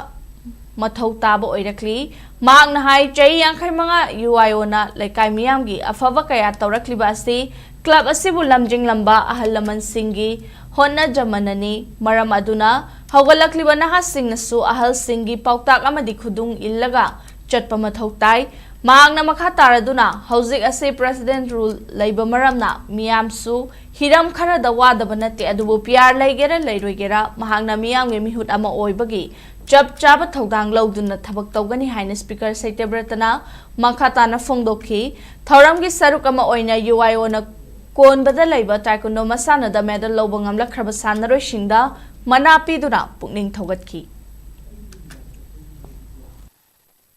ꯃꯊꯧ ꯇꯥꯕ ꯑꯣꯏꯔꯛꯂꯤ꯫ ꯃꯍꯥꯛꯅ ꯍꯥꯏ, ꯆꯍꯤ ꯌꯥꯡꯈꯩ ꯃꯉꯥ ꯌꯨ ꯑꯥꯏ ꯑꯣꯅ ꯂꯩꯀꯥꯏ ꯃꯤꯌꯥꯝꯒꯤ ꯑꯐꯕ ꯀꯌꯥ ꯇꯧꯔꯛꯂꯤꯕ ꯑꯁꯤ ꯀ꯭ꯂꯕ ꯑꯁꯤꯕꯨ ꯂꯝꯖꯤꯡꯂꯝꯕ ꯑꯍꯜ ꯂꯃꯟꯁꯤꯡꯒꯤ ꯍꯣꯠꯅꯖꯃꯟꯅꯅꯤ꯫ ꯃꯔꯝ ꯑꯗꯨꯅ ꯍꯧꯒꯠꯂꯛꯂꯤꯕ ꯅꯍꯥꯁꯤꯡꯅꯁꯨ ꯑꯍꯜꯁꯤꯡꯒꯤ ꯄꯥꯎꯇꯥꯛ ꯑꯃꯗꯤ ꯈꯨꯗꯨꯡ ꯏꯜꯂꯒ ꯆꯠꯄ ꯃꯊꯧ ꯇꯥꯏ꯫ ꯃꯍꯥꯛꯅ ꯃꯈꯥ ꯇꯥꯔꯗꯨꯅ, ꯍꯧꯖꯤꯛ ꯑꯁꯤ ꯄ꯭ꯔꯦꯁꯤꯗꯦꯟꯠ ꯔꯨꯜ ꯂꯩꯕ ꯃꯔꯝꯅ ꯃꯤꯌꯥꯝꯁꯨ ꯍꯤꯔꯝ ꯈꯔꯗ ꯋꯥꯗꯕ ꯅꯠꯇꯦ, ꯑꯗꯨꯕꯨ ꯄꯤ ꯑꯥꯔ ꯂꯩꯒꯦꯔꯥ ꯂꯩꯔꯣꯏꯒꯦꯔꯥ, ꯃꯍꯥꯛꯅ ꯃꯤꯌꯥꯝꯒꯤ ꯃꯤꯍꯨꯠ ꯑꯃ ꯑꯣꯏꯕꯒꯤ ꯆꯞ ꯆꯥꯕ ꯊꯧꯗꯥꯡ ꯂꯧꯗꯨꯅ ꯊꯕꯛ ꯇꯧꯒꯅꯤ ꯍꯥꯏꯅ ꯁ꯭ꯄꯤꯀꯔ ꯁꯇ꯭ꯌꯕ꯭ꯔꯇꯅ ꯃꯈꯥ ꯇꯥꯅ ꯐꯣꯡꯗꯣꯛꯈꯤ꯫ ꯊꯧꯔꯝꯒꯤ ꯁꯔꯨꯛ ꯑꯃ ꯑꯣꯏꯅ ꯌꯨ ꯑꯥꯏ ꯑꯣꯅ ꯀꯣꯟꯕꯗ ꯂꯩꯕ ꯇꯥꯏꯀꯨꯟꯗꯣ ꯃꯁꯥꯟꯅꯗ ꯃꯦꯗꯜ ꯂꯧꯕ ꯉꯝꯂꯛꯈ꯭ꯔꯕ ꯁꯥꯟꯅꯔꯣꯏꯁꯤꯡꯗ ꯃꯅꯥ ꯄꯤꯗꯨꯅ ꯄꯨꯛꯅꯤꯡ ꯊꯧꯒꯠꯈꯤ꯫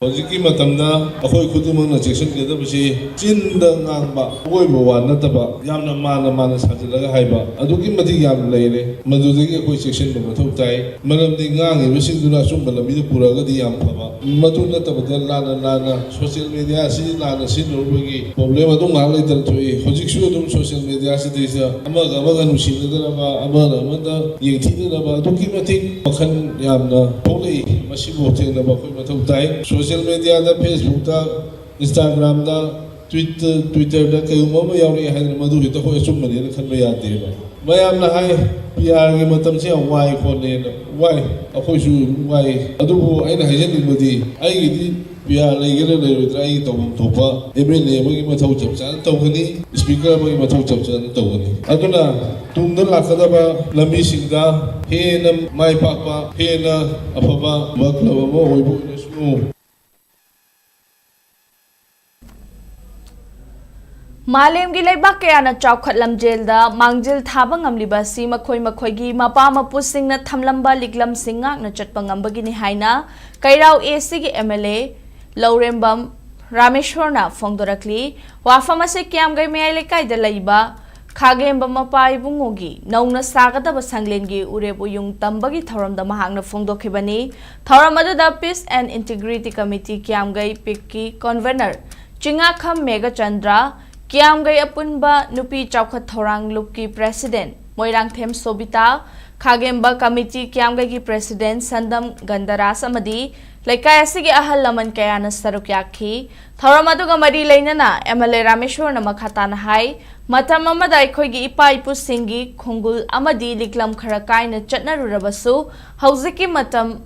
ꯍꯧꯖꯤꯛꯀꯤ ꯃꯇꯝꯗ ꯑꯩꯈꯣꯏ ꯈꯨꯗꯤꯡꯃꯛꯅ ꯆꯦꯛꯁꯤꯟꯒꯗꯕꯁꯤ ꯆꯤꯟꯗ ꯉꯥꯡꯕ, ꯑꯣꯏꯕ ꯋꯥ ꯅꯠꯇꯕ, ꯌꯥꯝꯅ ꯃꯥꯟꯅ ꯃꯥꯟꯅ ꯁꯥꯖꯤꯜꯂꯒ ꯍꯥꯏꯕ, ꯑꯗꯨꯛꯀꯤ ꯃꯇꯤꯛ ꯌꯥꯝ ꯂꯩꯔꯦ꯫ ꯃꯗꯨꯗꯒꯤ ꯑꯩꯈꯣꯏ ꯆꯦꯛꯁꯤꯟꯕ ꯃꯊꯧ ꯇꯥꯏ꯫ ꯃꯔꯝꯗꯤ ꯉꯥꯡꯉꯤꯕꯁꯤꯡꯗꯨꯅ ꯑꯆꯨꯝꯕ ꯂꯝꯕꯤꯗ ꯄꯨꯔꯛꯑꯒꯗꯤ ꯌꯥꯝ ꯐꯕ, ꯃꯗꯨ ꯅꯠꯇꯕꯗ ꯂꯥꯟꯅ ꯂꯥꯟꯅ social media ꯑꯁꯤ ꯂꯥꯟꯅ ꯁꯤꯖꯤꯟꯅꯔꯨꯕꯒꯤ problem ꯑꯗꯨꯝ ꯉꯥꯏꯍꯥꯛ ꯂꯩꯇꯅ ꯊꯣꯛꯏ꯫ ꯍꯧꯖꯤꯛꯁꯨ ꯑꯗꯨꯝ social media ꯁꯤꯗꯩꯁꯤꯗ ꯑꯃꯒ ꯑꯃꯒ ꯅꯨꯡꯁꯤꯅꯗꯅꯕ, ꯑꯃꯅ ꯑꯃꯗ ꯌꯦꯡꯊꯤꯅꯗꯅꯕ ꯑꯗꯨꯛꯀꯤ ꯃꯇꯤꯛ ꯃꯈꯜ ꯌꯥꯝꯅ ꯊꯣꯛꯂꯛꯏ꯫ ꯃꯁꯤꯕꯨ ꯊꯦꯡꯅꯕ ꯑꯩꯈꯣꯏ ꯃꯊꯧ ꯇꯥꯏ꯫ Social media ꯗ, Facebook ꯇ, Instagram ꯗ, Twitter, Twitter ꯗ ꯀꯩꯒꯨꯝꯕ ꯑꯃ ꯌꯥꯎꯔꯛꯑꯦ ꯍꯥꯏꯗꯅ ꯃꯗꯨ ꯍꯦꯛꯇ ꯑꯩꯈꯣꯏ ꯑꯆꯨꯝꯕꯅꯦꯅ ꯈꯟꯕ ꯌꯥꯗꯦꯕ꯫ ꯃꯌꯥꯝꯅ ꯍꯥꯏ, P R ꯒꯤ ꯃꯇꯝꯁꯦ ꯌꯥꯝ ꯋꯥꯏ ꯈꯣꯠꯂꯦꯅ꯫ ꯋꯥꯏ, ꯑꯩꯈꯣꯏꯁꯨ ꯋꯥꯏ꯫ ꯑꯗꯨꯕꯨ ꯑꯩꯅ ꯍꯥꯏꯖꯅꯤꯡꯕꯗꯤ, ꯑꯩꯒꯤꯗꯤ P R ꯂꯩꯒꯦꯔꯥ ꯂꯩꯔꯣꯏꯗ꯭ꯔꯥ, ꯑꯩꯒꯤ ꯇꯧꯐꯝ ꯊꯣꯛꯄ M L A ꯑꯃꯒꯤ ꯃꯊꯧ ꯆꯞ ꯆꯥꯅ ꯇꯧꯒꯅꯤ, speaker ꯑꯃꯒꯤ ꯃꯊꯧ ꯆꯞ ꯆꯥꯅ ꯇꯧꯒꯅꯤ꯫ ꯑꯗꯨꯅ ꯇꯨꯡꯗ ꯂꯥꯛꯀꯗꯕ ꯂꯝꯕꯤꯁꯤꯡꯗ ꯍꯦꯟꯅ ꯃꯥꯏ ꯄꯥꯛꯄ, ꯍꯦꯟꯅ ꯑꯐꯕ club ꯑꯃ ꯑꯣꯏꯕ ꯑꯣꯏꯔꯁꯅꯨ꯫ ꯃꯥꯂꯦꯝꯒꯤ ꯂꯩꯕꯥꯛ ꯀꯌꯥꯅ ꯆꯥꯎꯈꯠ ꯂꯝꯖꯦꯜꯗ ꯃꯥꯡꯖꯤꯜ ꯊꯥꯕ ꯉꯝꯂꯤꯕ ꯑꯁꯤ ꯃꯈꯣꯏ ꯃꯈꯣꯏꯒꯤ ꯃꯄꯥ ꯃꯄꯨꯁꯤꯡꯅ ꯊꯝꯂꯝꯕ ꯂꯤꯛꯂꯝꯁꯤꯡ ꯉꯥꯛꯅ ꯆꯠꯄ ꯉꯝꯕꯒꯤꯅꯤ ꯍꯥꯏꯅ ꯀꯩꯔꯥꯎ A C ꯒꯤ M L A ꯂꯧꯔꯦꯝꯕꯝ ꯔꯥꯃꯦꯁ꯭ꯋꯔꯅ ꯐꯣꯡꯗꯣꯔꯛꯂꯤ꯫ ꯋꯥꯐꯝ ꯑꯁꯤ ꯀꯤꯌꯥꯝꯒꯩ ꯃꯌꯥꯏ ꯂꯩꯀꯥꯏꯗ ꯂꯩꯕ ꯈꯥꯒꯦꯝꯕ ꯃꯄꯥ ꯏꯕꯨꯡꯉꯣꯒꯤ ꯅꯧꯅ ꯁꯥꯒꯗꯕ ꯁꯪꯂꯦꯟꯒꯤ ꯎꯔꯦꯞ ꯎꯌꯨꯡ ꯇꯝꯕꯒꯤ ꯊꯧꯔꯝꯗ ꯃꯍꯥꯛꯅ ꯐꯣꯡꯗꯣꯛꯈꯤꯕꯅꯤ꯫ ꯊꯧꯔꯝ ꯑꯗꯨꯗ Peace and Integrity Committee ꯀꯤꯌꯥꯝꯒꯩ ꯄꯤꯛꯀꯤ convener Chingakham Meghachandra, ꯀꯤꯌꯥꯝꯒꯩ ꯑꯄꯨꯟꯕ ꯅꯨꯄꯤ ꯆꯥꯎꯈꯠ ꯊꯧꯔꯥꯡ ꯂꯨꯞꯀꯤ president ꯃꯣꯏꯔꯥꯡꯊꯦꯝ ꯁꯣꯕꯤꯇꯥ, ꯈꯥꯒꯦꯝꯕ committee ꯀꯤꯌꯥꯝꯒꯩꯒꯤ president ꯁꯟꯗꯝ ꯒꯟꯗꯔꯥꯖ ꯑꯃꯗꯤ ꯂꯩꯀꯥꯏ ꯑꯁꯤꯒꯤ ꯑꯍꯜ ꯂꯃꯟ ꯀꯌꯥꯅ ꯁꯔꯨꯛ ꯌꯥꯈꯤ꯫ ꯊꯧꯔꯝ ꯑꯗꯨꯒ ꯃꯔꯤ ꯂꯩꯅꯅ M L A ꯔꯥꯃꯦꯁ꯭ꯋꯔꯅ ꯃꯈꯥ ꯇꯥꯅ ꯍꯥꯏ, ꯃꯇꯝ ꯑꯃꯗ ꯑꯩꯈꯣꯏꯒꯤ ꯏꯄꯥ ꯏꯄꯨꯁꯤꯡꯒꯤ ꯈꯣꯡꯒꯨꯜ ꯑꯃꯗꯤ ꯂꯤꯛꯂꯝ ꯈꯔ ꯀꯥꯏꯅ ꯆꯠꯅꯔꯨꯔꯕꯁꯨ, ꯍꯧꯖꯤꯛꯀꯤ ꯃꯇꯝ,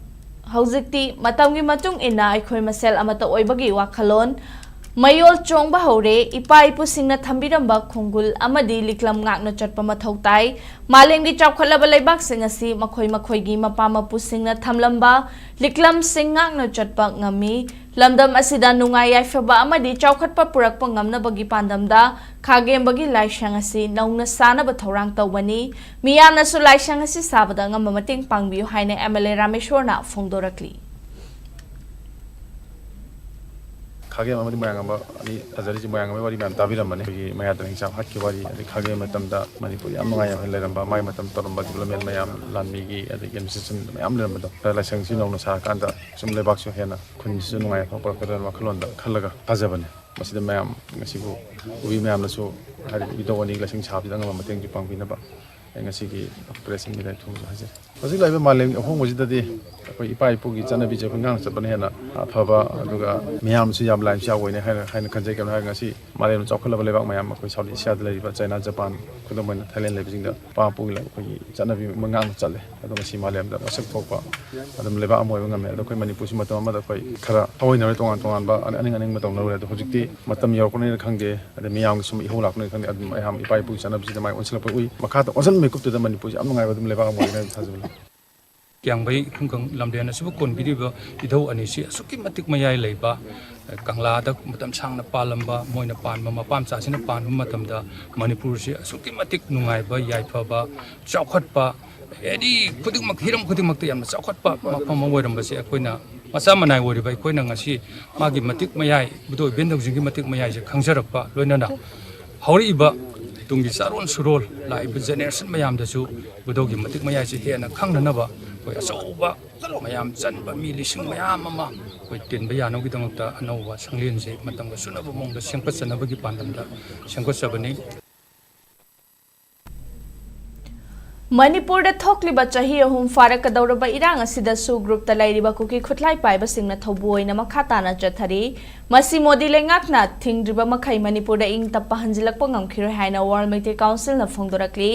ꯍꯧꯖꯤꯛꯇꯤ ꯃꯇꯝꯒꯤ ꯃꯇꯨꯡ ꯏꯟꯅ ꯑꯩꯈꯣꯏ ꯃꯁꯦꯜ ꯑꯃꯠꯇ ꯑꯣꯏꯕꯒꯤ ꯋꯥꯈꯜꯂꯣꯟ ꯃꯌꯣꯜ ꯆꯣꯡꯕ ꯍꯧꯔꯦ꯫ ꯏꯄꯥ ꯏꯄꯨꯁꯤꯡꯅ ꯊꯝꯕꯤꯔꯝꯕ ꯈꯣꯡꯒꯨꯜ ꯑꯃꯗꯤ ꯂꯤꯛꯂꯝ ꯉꯥꯛꯅ ꯆꯠꯄ ꯃꯊꯧ ꯇꯥꯏ꯫ ꯃꯥꯂꯦꯝꯒꯤ ꯆꯥꯎꯈꯠꯂꯕ ꯂꯩꯕꯥꯛꯁꯤꯡ ꯑꯁꯤ ꯃꯈꯣꯏ ꯃꯈꯣꯏꯒꯤ ꯃꯄꯥ ꯃꯄꯨꯁꯤꯡꯅ ꯊꯝꯂꯝꯕ ꯂꯤꯛꯂꯝꯁꯤꯡ ꯉꯥꯛꯅ ꯆꯠꯄ ꯉꯝꯃꯤ꯫ ꯂꯝꯗꯝ ꯑꯁꯤꯗ ꯅꯨꯡꯉꯥꯏ ꯌꯥꯏꯐꯕ ꯑꯃꯗꯤ ꯆꯥꯎꯈꯠꯄ ꯄꯨꯔꯛꯄ ꯉꯝꯅꯕꯒꯤ ꯄꯥꯟꯗꯝꯗ ꯈꯥꯒꯦꯝꯕꯒꯤ ꯂꯥꯏꯁꯪ ꯑꯁꯤ ꯅꯧꯅ ꯁꯥꯅꯕ ꯊꯧꯔꯥꯡ ꯇꯧꯕꯅꯤ꯫ ꯃꯤꯌꯥꯝꯅꯁꯨ ꯂꯥꯏꯁꯪ ꯑꯁꯤ ꯁꯥꯕꯗ ꯑꯉꯝꯕ ꯃꯇꯦꯡ ꯄꯥꯡꯕꯤꯌꯨ ꯍꯥꯏꯅ M L A ꯔꯥꯃꯦꯁ꯭ꯋꯔꯅ ꯐꯣꯡꯗꯣꯔꯛꯂꯤ꯫ ꯈꯥꯒꯦꯝ ꯑꯃꯗꯤ ꯃꯣꯏꯔꯥꯡ ꯑꯃ ꯑꯅꯤ ꯐꯖꯔꯤꯁꯦ, ꯃꯣꯏꯔꯥꯡ ꯑꯃꯒꯤ ꯋꯥꯔꯤ ꯃꯌꯥꯝ ꯇꯥꯕꯤꯔꯝꯃꯅꯤ꯫ ꯑꯩꯈꯣꯏꯒꯤ ꯃꯌꯥꯗ ꯍꯤꯡꯆꯥꯞ ꯍꯥꯠꯈꯤꯕ ꯋꯥꯔꯤ, ꯑꯗꯩ ꯈꯥꯒꯦꯝ ꯃꯇꯝꯗ ꯃꯅꯤꯄꯨꯔ ꯌꯥꯝ ꯅꯨꯡꯉꯥꯏ ꯌꯥꯏꯐꯅ ꯂꯩꯔꯝꯕ, ꯃꯥꯏ ꯃꯇꯝ ꯇꯧꯔꯝꯕ ꯗꯤꯕꯂꯞꯃꯦꯟ ꯃꯌꯥꯝ, ꯂꯥꯟꯃꯤꯒꯤ ꯑꯗꯒꯤ ꯑꯦꯗꯃꯤꯅꯤꯁꯇ꯭ꯔꯦꯁꯟ ꯃꯌꯥꯝ ꯂꯩꯔꯝꯕꯗꯣ, ꯂꯥꯏꯁꯪꯁꯤ ꯅꯧꯅ ꯁꯥꯔꯀꯥꯟꯗ ꯁꯨꯝ ꯂꯩꯕꯥꯛꯁꯨ ꯍꯦꯟꯅ ꯈꯨꯟꯁꯤꯁꯨ ꯅꯨꯡꯉꯥꯏ ꯌꯥꯏꯐꯕ ꯄꯨꯔꯛꯀꯗ꯭ꯔꯥꯅ ꯋꯥꯈꯜꯂꯣꯟꯗ ꯈꯜꯂꯒ ꯐꯖꯕꯅꯦ꯫ ꯃꯁꯤꯗ ꯃꯌꯥꯝ ꯉꯁꯤꯕꯨ ꯎꯕꯤ ꯃꯌꯥꯝꯅꯁꯨ ꯍꯥꯏꯗꯤ ꯏꯙꯧ ꯑꯅꯤ ꯂꯥꯏꯁꯪ ꯁꯥꯕꯁꯤꯗ ꯑꯉꯝꯕ ꯃꯇꯦꯡꯁꯨ ꯄꯥꯡꯕꯤꯅꯕ ꯑꯩ ꯉꯁꯤꯒꯤ ꯄ꯭ꯔꯦꯁ ꯃꯤꯠ ꯊꯣꯡꯁꯨ ꯍꯥꯏꯖꯔꯤ꯫ ꯍꯧꯖꯤꯛ ꯂꯥꯛꯏꯕ ꯃꯥꯂꯦꯝꯒꯤ ꯑꯍꯣꯡꯕꯁꯤꯗꯗꯤ ꯑꯩꯈꯣꯏ ꯏꯄꯥ ꯏꯄꯨꯒꯤ ꯆꯠꯅꯕꯤꯁꯦ ꯑꯩꯈꯣꯏ ꯉꯥꯛꯅ ꯆꯠꯄꯅ ꯍꯦꯟꯅ ꯑꯐꯕ, ꯑꯗꯨꯒ ꯃꯤꯌꯥꯝꯁꯨ ꯌꯥꯝ ꯂꯥꯏꯝꯁꯨ ꯌꯥꯎꯕꯅꯦ ꯍꯥꯏꯅ ꯍꯥꯏꯅ ꯈꯟꯖꯩ꯫ ꯀꯩꯅꯣ ꯍꯥꯏꯔꯒ ꯉꯁꯤ ꯃꯥꯂꯦꯝ ꯆꯥꯎꯈꯠꯂꯕ ꯂꯩꯕꯥꯛ ꯃꯌꯥꯝ, ꯑꯩꯈꯣꯏ ꯁꯥꯎꯠ ꯑꯦꯁꯤꯌꯥꯗ ꯂꯩꯔꯤꯕ ꯆꯥꯏꯅꯥ, ꯖꯄꯥꯟ, ꯈꯨꯗꯝ ꯑꯣꯏꯅ ꯊꯥꯏꯂꯦꯟ ꯂꯩꯕꯁꯤꯡꯗ ꯏꯄꯥ ꯏꯄꯨꯒꯤ ꯑꯩꯈꯣꯏꯒꯤ ꯆꯠꯅꯕꯤ ꯑꯃ ꯉꯥꯛꯅ ꯆꯠꯂꯦ꯫ ꯑꯗꯣ ꯉꯁꯤ ꯃꯥꯂꯦꯝꯗ ꯃꯁꯛ ꯊꯣꯛꯄ ꯑꯗꯨꯝ ꯂꯩꯕꯥꯛ ꯑꯃ ꯑꯣꯏꯕ ꯉꯝꯃꯦ꯫ ꯑꯗꯣ ꯑꯩꯈꯣꯏ ꯃꯅꯤꯄꯨꯔꯁꯤ ꯃꯇꯝ ꯑꯃꯗ ꯑꯩꯈꯣꯏ ꯈꯔ ꯊꯑꯣꯏꯅꯔꯦ, ꯇꯣꯉꯥꯟ ꯇꯣꯉꯥꯟꯕ ꯑꯅꯤꯡ ꯑꯅꯤꯡꯕ ꯇꯧꯅꯔꯨꯔꯦ꯫ ꯑꯗꯣ ꯍꯧꯖꯤꯛꯇꯤ ꯃꯇꯝ ꯌꯧꯔꯛꯄꯅꯤꯅ ꯈꯪꯗꯦ, ꯑꯗꯩ ꯃꯤꯌꯥꯝꯒꯤ ꯁꯨꯝ ꯏꯍꯧ ꯂꯥꯛꯄꯅꯤꯅ ꯈꯪꯗꯦ, ꯑꯗꯨꯝ ꯑꯌꯥꯝꯕ ꯏꯄꯥ ꯏꯄꯨꯒꯤ ꯆꯠꯅꯕꯤꯁꯤꯗ ꯃꯥꯏ ꯑꯣꯟꯁꯤꯜꯂꯛꯄ ꯎꯏ꯫ ꯃꯈꯥ ꯇꯥ ꯑꯣꯟꯁꯤꯟꯕ ꯃꯤꯀꯨꯞꯇꯨꯗ ꯃꯅꯤꯄꯨꯔꯁꯤ ꯌꯥꯝ ꯅꯨꯡꯉꯥꯏꯕ ꯑꯗꯨꯝ ꯂꯩꯕꯥꯛ ꯑꯃ ꯑꯣꯏꯒꯅꯤ ꯍꯥꯏꯅ ꯊꯥꯖꯕ ꯂꯩ꯫ ꯀꯤꯌꯥꯡꯕꯩ ꯈꯨꯡꯒꯪ ꯂꯝꯂꯦꯟ ꯑꯁꯤꯕꯨ ꯀꯣꯟꯕꯤꯔꯤꯕ ꯏꯙꯧ ꯑꯅꯤꯁꯤ ꯑꯁꯨꯛꯀꯤ ꯃꯇꯤꯛ ꯃꯌꯥꯏ ꯂꯩꯕ, ꯀꯪꯂꯥꯗ ꯃꯇꯝ ꯁꯥꯡꯅ ꯄꯥꯜꯂꯝꯕ, ꯃꯣꯏꯅ ꯄꯥꯟꯕ ꯃꯄꯥ ꯃꯆꯥꯁꯤꯅ ꯄꯥꯟꯕ ꯃꯇꯝꯗ ꯃꯅꯤꯄꯨꯔꯁꯤ ꯑꯁꯨꯛꯀꯤ ꯃꯇꯤꯛ ꯅꯨꯡꯉꯥꯏꯕ, ꯌꯥꯏꯐꯕ, ꯆꯥꯎꯈꯠꯄ, ꯑꯦꯅꯤ ꯈꯨꯗꯤꯡꯃꯛ, ꯍꯤꯔꯝ ꯈꯨꯗꯤꯡꯃꯛꯇ ꯌꯥꯝꯅ ꯆꯥꯎꯈꯠꯄ ꯃꯐꯝ ꯑꯃ ꯑꯣꯏꯔꯝꯕꯁꯦ ꯑꯩꯈꯣꯏꯅ ꯃꯆꯥ ꯃꯅꯥꯏ ꯑꯣꯏꯔꯤꯕ ꯑꯩꯈꯣꯏꯅ ꯉꯁꯤ ꯃꯥꯒꯤ ꯃꯇꯤꯛ ꯃꯌꯥꯏ, ꯏꯕꯨꯙꯧ ꯏꯕꯦꯟꯗꯧꯁꯤꯡꯒꯤ ꯃꯇꯤꯛ ꯃꯌꯥꯏꯁꯦ ꯈꯪꯖꯔꯛꯄ, ꯂꯣꯏꯅꯅ ꯍꯧꯔꯛꯏꯕ ꯇꯨꯡꯒꯤ ꯆꯥꯔꯣꯟ ꯁꯨꯔꯣꯜ, ꯂꯥꯛꯏꯕ ꯖꯦꯅꯦꯔꯦꯁꯟ ꯃꯌꯥꯝꯗꯁꯨ ꯏꯕꯨꯙꯧꯒꯤ ꯃꯇꯤꯛ ꯃꯌꯥꯏꯁꯦ ꯍꯦꯟꯅ ꯈꯪꯅꯅꯕ ꯑꯩꯈꯣꯏ ꯑꯆꯧꯕ ꯃꯌꯥꯝ ꯆꯟꯕ ꯃꯤ ꯂꯤꯁꯤꯡ ꯃꯌꯥꯝ ꯑꯃ ꯑꯩꯈꯣꯏ ꯇꯤꯟꯕ ꯌꯥꯅꯕꯒꯤꯗꯃꯛꯇ ꯑꯅꯧꯕ ꯁꯪꯂꯦꯟꯁꯦ ꯃꯇꯝꯒ ꯆꯨꯅꯕ ꯃꯑꯣꯡꯗ ꯁꯦꯝꯒꯠꯆꯅꯕꯒꯤ ꯄꯥꯟꯗꯝꯗ ꯁꯦꯝꯒꯠꯆꯕꯅꯤ꯫ ꯃꯅꯤꯄꯨꯔꯗ ꯊꯣꯛꯂꯤꯕ ꯆꯍꯤ ꯑꯍꯨꯝ ꯐꯥꯔꯛꯀꯗꯧꯔꯕ ꯏꯔꯥꯡ ꯑꯁꯤꯗꯁꯨ ꯒ꯭ꯔꯨꯞꯇ ꯂꯩꯔꯤꯕ ꯀꯨꯀꯤ ꯈꯨꯠꯂꯥꯏ ꯄꯥꯏꯕꯁꯤꯡꯅ ꯊꯧꯕꯨ ꯑꯣꯏꯅ ꯃꯈꯥ ꯇꯥꯅ ꯆꯠꯊꯔꯤ꯫ ꯃꯁꯤ ꯃꯣꯗꯤ ꯂꯩꯉꯥꯛꯅ ꯊꯤꯡꯗ꯭ꯔꯤꯕ ꯃꯈꯩ ꯃꯅꯤꯄꯨꯔꯗ ꯏꯪ ꯇꯞꯄ ꯍꯟꯖꯤꯜꯂꯛꯄ ꯉꯝꯈꯤꯔꯣꯏ ꯍꯥꯏꯅ ꯋꯥꯔꯜ ꯃꯩꯇꯩ ꯀꯥꯎꯟꯁꯤꯜꯅ ꯐꯣꯡꯗꯣꯔꯛꯂꯤ꯫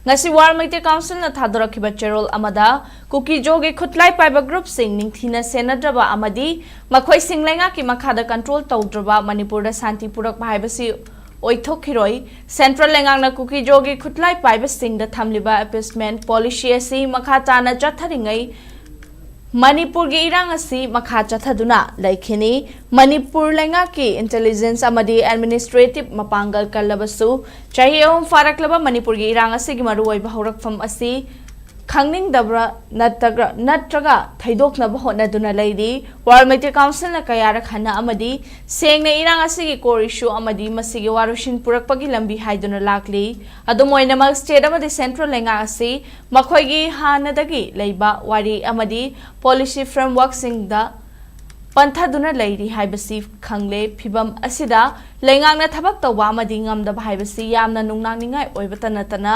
ꯉꯁꯤ ꯋꯥꯔꯜ ꯃꯩꯇꯩ ꯀꯥꯎꯟꯁꯤꯜꯅ ꯊꯥꯗꯣꯔꯛꯈꯤꯕ ꯆꯦꯔꯣꯜ ꯑꯃꯗ ꯀꯨꯀꯤ ꯖꯣꯒꯤ ꯈꯨꯠꯂꯥꯏ ꯄꯥꯏꯕ ꯒ꯭ꯔꯨꯞꯁꯤꯡ ꯅꯤꯡꯊꯤꯅ ꯁꯦꯟꯅꯗ꯭ꯔꯕ ꯑꯃꯗꯤ ꯃꯈꯣꯏꯁꯤꯡ ꯂꯩꯉꯥꯛꯀꯤ ꯃꯈꯥꯗ ꯀꯟꯇ꯭ꯔꯣꯜ ꯇꯧꯗ꯭ꯔꯕ ꯃꯅꯤꯄꯨꯔꯗ ꯁꯥꯟꯇꯤ ꯄꯨꯔꯛꯄ ꯍꯥꯏꯕꯁꯤ ꯑꯣꯏꯊꯣꯛꯈꯤꯔꯣꯏ꯫ ꯁꯦꯟꯇ꯭ꯔꯦꯜ ꯂꯩꯉꯥꯛꯅ ꯀꯨꯀꯤ ꯖꯣꯒꯤ ꯈꯨꯠꯂꯥꯏ ꯄꯥꯏꯕꯁꯤꯡꯗ ꯊꯝꯂꯤꯕ ꯑꯦꯄꯤꯁꯃꯦꯟ ꯄꯣꯂꯤꯁꯤ ꯑꯁꯤ ꯃꯈꯥ ꯇꯥꯅ ꯆꯠꯊꯔꯤꯉꯩ ꯃꯅꯤꯄꯨꯔꯒꯤ ꯏꯔꯥꯡ ꯑꯁꯤ ꯃꯈꯥ ꯆꯠꯊꯗꯨꯅ ꯂꯩꯈꯤꯅꯤ꯫ ꯃꯅꯤꯄꯨꯔ ꯂꯩꯉꯥꯛꯀꯤ ꯏꯟꯇꯦꯂꯤꯖꯦꯟꯁ ꯑꯃꯗꯤ ꯑꯦꯗꯃꯤꯅꯤꯁꯇ꯭ꯔꯦꯇꯤꯚ ꯃꯄꯥꯡꯒꯜ ꯀꯜꯂꯕꯁꯨ ꯆꯍꯤ ꯑꯍꯨꯝ ꯐꯥꯔꯛꯂꯕ ꯃꯅꯤꯄꯨꯔꯒꯤ ꯏꯔꯥꯡ ꯑꯁꯤꯒꯤ ꯃꯔꯨꯑꯣꯏꯕ ꯍꯧꯔꯛꯐꯝ ꯑꯁꯤ ꯈꯪꯅꯤꯡꯗꯕ꯭ꯔꯥ ꯅꯠꯇ꯭ꯔꯒ ꯅꯠꯇ꯭ꯔꯒ ꯊꯩꯗꯣꯛꯅꯕ ꯍꯣꯠꯅꯗꯨꯅ ꯂꯩꯔꯤ꯫ World Meitei Councilꯅ ꯀꯌꯥꯔꯛ ꯍꯟꯅ ꯑꯃꯗꯤ ꯁꯦꯡꯅ ꯏꯔꯥꯡ ꯑꯁꯤꯒꯤ core issue ꯑꯃꯗꯤ ꯃꯁꯤꯒꯤ ꯋꯥꯔꯣꯏꯁꯤꯟ ꯄꯨꯔꯛꯄꯒꯤ ꯂꯝꯕꯤ ꯍꯥꯏꯗꯨꯅ ꯂꯥꯛꯂꯤ꯫ ꯑꯗꯨꯝ ꯑꯣꯏꯅꯃꯛ, state ꯑꯃꯗꯤ central ꯂꯩꯉꯥꯛ ꯑꯁꯤ ꯃꯈꯣꯏꯒꯤ ꯍꯥꯟꯅꯗꯒꯤ ꯂꯩꯕ ꯋꯥꯔꯦꯞ ꯑꯃꯗꯤ policy frameworkꯁꯤꯡꯗ ꯄꯟꯊꯗꯨꯅ ꯂꯩꯔꯤ ꯍꯥꯏꯕꯁꯤ ꯈꯪꯂꯦ꯫ ꯐꯤꯚꯝ ꯑꯁꯤꯗ ꯂꯩꯉꯥꯛꯅ ꯊꯕꯛ ꯇꯧꯕ ꯑꯃꯗꯤ ꯉꯝꯗꯕ ꯍꯥꯏꯕꯁꯤ ꯌꯥꯝꯅ ꯅꯨꯡꯅꯥꯡꯅꯤꯡꯉꯥꯏ ꯑꯣꯏꯕꯇ ꯅꯠꯇꯅ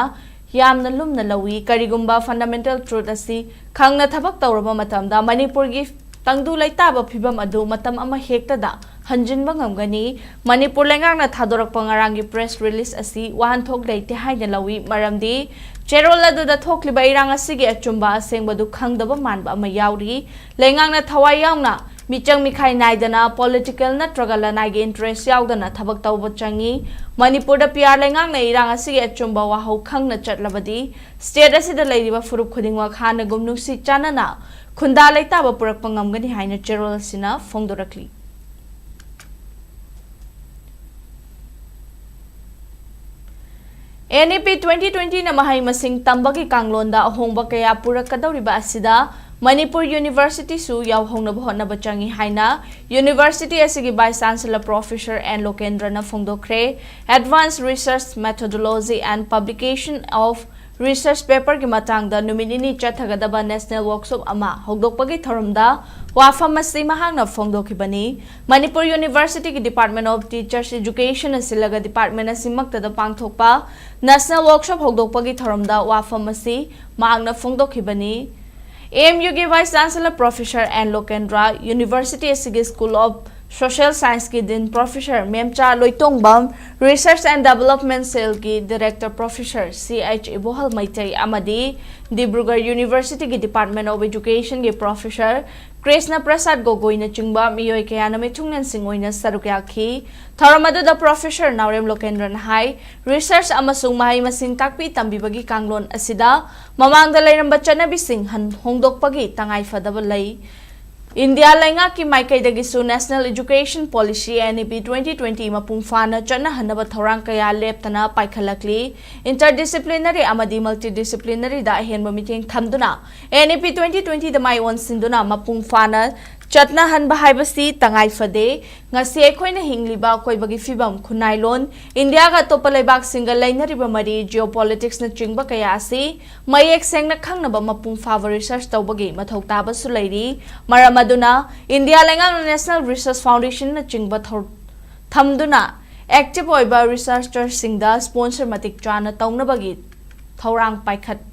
ꯌꯥꯝꯅ ꯂꯨꯝꯅ ꯂꯧꯏ꯫ ꯀꯔꯤꯒꯨꯝꯕ fundamental truth ꯑꯁꯤ ꯈꯪꯅ ꯊꯕꯛ ꯇꯧꯔꯕ ꯃꯇꯝꯗ ꯃꯅꯤꯄꯨꯔꯒꯤ ꯇꯪꯗꯨ ꯂꯩꯇꯥꯕ ꯐꯤꯚꯝ ꯑꯗꯨ ꯃꯇꯝ ꯑꯃ ꯍꯦꯛꯇꯗ ꯍꯟꯖꯤꯟꯕ ꯉꯝꯒꯅꯤ꯫ ꯃꯅꯤꯄꯨꯔ ꯂꯩꯉꯥꯛꯅ ꯊꯥꯗꯣꯔꯛꯄ ꯉꯔꯥꯡꯒꯤ press release ꯑꯁꯤ ꯋꯥꯍꯟꯊꯣꯛ ꯂꯩꯇꯦ ꯍꯥꯏꯅ ꯂꯧꯏ, ꯃꯔꯝꯗꯤ ꯆꯦꯔꯣꯜ ꯑꯗꯨꯗ ꯊꯣꯛꯂꯤꯕ ꯏꯔꯥꯡ ꯑꯁꯤꯒꯤ ꯑꯆꯨꯝꯕ ꯑꯁꯦꯡꯕꯗꯨ ꯈꯪꯗꯕ ꯃꯥꯟꯕ ꯑꯃ ꯌꯥꯎꯔꯤ꯫ ꯂꯩꯉꯥꯛꯅ ꯊꯋꯥꯏ ꯌꯥꯎꯅ ꯃꯤꯆꯪ ꯃꯤꯈꯥꯏ ꯅꯥꯏꯗꯅ political ꯅꯠꯇ꯭ꯔꯒ ꯂꯅꯥꯏꯒꯤ interest ꯌꯥꯎꯗꯅ ꯊꯕꯛ ꯇꯧꯕ ꯆꯪꯏ꯫ ꯃꯅꯤꯄꯨꯔꯗ P R ꯂꯩꯉꯥꯛꯅ ꯏꯔꯥꯡ ꯑꯁꯤꯒꯤ ꯑꯆꯨꯝꯕ ꯋꯥꯍꯧ ꯈꯪꯅ ꯆꯠꯂꯕꯗꯤ state ꯑꯁꯤꯗ ꯂꯩꯔꯤꯕ ꯐꯨꯔꯨꯞ ꯈꯨꯗꯤꯡꯃꯛ ꯍꯥꯟꯅꯒꯨꯝ ꯅꯨꯡꯁꯤ ꯆꯥꯟꯅꯅ ꯈꯨꯟꯗꯥ ꯂꯩꯇꯥꯕ ꯄꯨꯔꯛꯄ ꯉꯝꯒꯅꯤ ꯍꯥꯏꯅ ꯆꯦꯔꯣꯜ ꯑꯁꯤꯅ ꯐꯣꯡꯗꯣꯔꯛꯂꯤ꯫ N E P twenty twentyꯅ ꯃꯍꯩ ꯃꯁꯤꯡ ꯇꯝꯕꯒꯤ ꯀꯥꯡꯂꯣꯟꯗ ꯑꯍꯣꯡꯕ ꯀꯌꯥ ꯄꯨꯔꯛꯀꯗꯧꯔꯤꯕ ꯑꯁꯤꯗ ꯃꯅꯤꯄꯨꯔ Universityꯁꯨ ꯌꯥꯎꯍꯧꯅꯕ ꯍꯣꯠꯅꯕ ꯆꯪꯏ ꯍꯥꯏꯅ University ꯑꯁꯤꯒꯤ Vice Chancellor Professor N Lokendraꯅ ꯐꯣꯡꯗꯣꯛꯈ꯭ꯔꯦ꯫ Advanced Research Methodology and Publication of Research Paperꯒꯤ ꯃꯇꯥꯡꯗ ꯅꯨꯃꯤꯠ ꯅꯤꯅꯤ ꯆꯠꯊꯒꯗꯕ national workshop ꯑꯃ ꯍꯧꯗꯣꯛꯄꯒꯤ ꯊꯧꯔꯝꯗ ꯋꯥꯐꯝ ꯑꯁꯤ ꯃꯍꯥꯛꯅ ꯐꯣꯡꯗꯣꯛꯈꯤꯕꯅꯤ꯫ ꯃꯅꯤꯄꯨꯔ Universityꯒꯤ Department of Teachers Educationꯅ ꯁꯤꯜꯂꯒ department ꯑꯁꯤꯃꯛꯇꯗ ꯄꯥꯡꯊꯣꯛꯄ national workshop ꯍꯧꯗꯣꯛꯄꯒꯤ ꯊꯧꯔꯝꯗ ꯋꯥꯐꯝ ꯑꯁꯤ ꯃꯍꯥꯛꯅ ꯐꯣꯡꯗꯣꯛꯈꯤꯕꯅꯤ꯫ A M Uꯒꯤ Vice Chancellor Professor N Lokendra, University ꯑꯁꯤꯒꯤ School of Social Scienceꯀꯤ Dean Professor ꯃꯦꯝꯆꯥ Loitongbam, Research and Development Cellꯒꯤ Director Professor C H ꯏꯕꯣꯍꯜ Meitei ꯑꯃꯗꯤ Dibrugarh Universityꯒꯤ Department of Educationꯒꯤ Professor Krishna ꯄ꯭ꯔꯁꯥꯗ ꯒꯣꯒꯣꯏꯅꯆꯤꯡꯕ ꯃꯤꯑꯣꯏ ꯀꯌꯥꯅ ꯃꯤꯊꯨꯡꯂꯦꯟꯁꯤꯡ ꯑꯣꯏꯅ ꯁꯔꯨꯛ ꯌꯥꯈꯤ꯫ ꯊꯧꯔꯝ ꯑꯗꯨꯗ Professor ꯅꯥꯎꯔꯦꯝ ꯂꯣꯀꯦꯟꯗ꯭ꯔꯅ ꯍꯥꯏ, research ꯑꯃꯁꯨꯡ ꯃꯍꯩ ꯃꯁꯤꯡ ꯇꯥꯛꯄꯤ ꯇꯝꯕꯤꯕꯒꯤ ꯀꯥꯡꯂꯣꯟ ꯑꯁꯤꯗ ꯃꯃꯥꯡꯗ ꯂꯩꯔꯝꯕ ꯆꯠꯅꯕꯤꯁꯤꯡ ꯍꯟ-, ꯍꯣꯡꯗꯣꯛꯄꯒꯤ ꯇꯉꯥꯏ ꯐꯗꯕ ꯂꯩ꯫ ꯏꯟꯗꯤꯌꯥ ꯂꯩꯉꯥꯛꯀꯤ ꯃꯥꯏꯀꯩꯗꯒꯤꯁꯨ National Education Policy, N E P twenty twenty ꯃꯄꯨꯡ ꯐꯥꯅ ꯆꯠꯅꯍꯟꯅꯕ ꯊꯧꯔꯥꯡ ꯀꯌꯥ ꯂꯦꯞꯇꯅ ꯄꯥꯏꯈꯠꯂꯛꯂꯤ꯫ Interdisciplinary ꯑꯃꯗꯤ multidisciplinaryꯗ ꯑꯍꯦꯟꯕ ꯃꯤꯠꯌꯦꯡ ꯊꯝꯗꯨꯅ N E P twenty twentyꯗ ꯃꯥꯏ ꯑꯣꯟꯁꯤꯟꯗꯨꯅ ꯃꯄꯨꯡ ꯐꯥꯅ ꯆꯠꯅꯍꯟꯕ ꯍꯥꯏꯕꯁꯤ ꯇꯉꯥꯏ ꯐꯗꯦ꯫ ꯉꯁꯤ ꯑꯩꯈꯣꯏꯅ ꯍꯤꯡꯂꯤꯕ ꯑꯀꯣꯏꯕꯒꯤ ꯐꯤꯕꯝ, ꯈꯨꯟꯅꯥꯏꯂꯣꯟ, ꯏꯟꯗꯤꯌꯥꯒ ꯑꯇꯣꯞꯄ ꯂꯩꯕꯥꯛꯁꯤꯡꯒ ꯂꯩꯅꯔꯤꯕ ꯃꯔꯤ, geopoliticsꯅꯆꯤꯡꯕ ꯀꯌꯥ ꯑꯁꯤ ꯃꯌꯦꯛ ꯁꯦꯡꯅ ꯈꯪꯅꯕ ꯃꯄꯨꯡ ꯐꯥꯕ research ꯇꯧꯕꯒꯤ ꯃꯊꯧ ꯇꯥꯕꯁꯨ ꯂꯩꯔꯤ꯫ ꯃꯔꯝ ꯑꯗꯨꯅ ꯏꯟꯗꯤꯌꯥ ꯂꯩꯉꯥꯛꯅ National Research Foundationꯅꯆꯤꯡꯕ ꯊꯧ-, ꯊꯝꯗꯨꯅ active ꯑꯣꯏꯕ researcherꯁꯤꯡꯗ sponsor ꯃꯇꯤꯛ ꯆꯥꯅ ꯇꯧꯅꯕꯒꯤ ꯊꯧꯔꯥꯡ ꯄꯥꯏꯈꯠ-,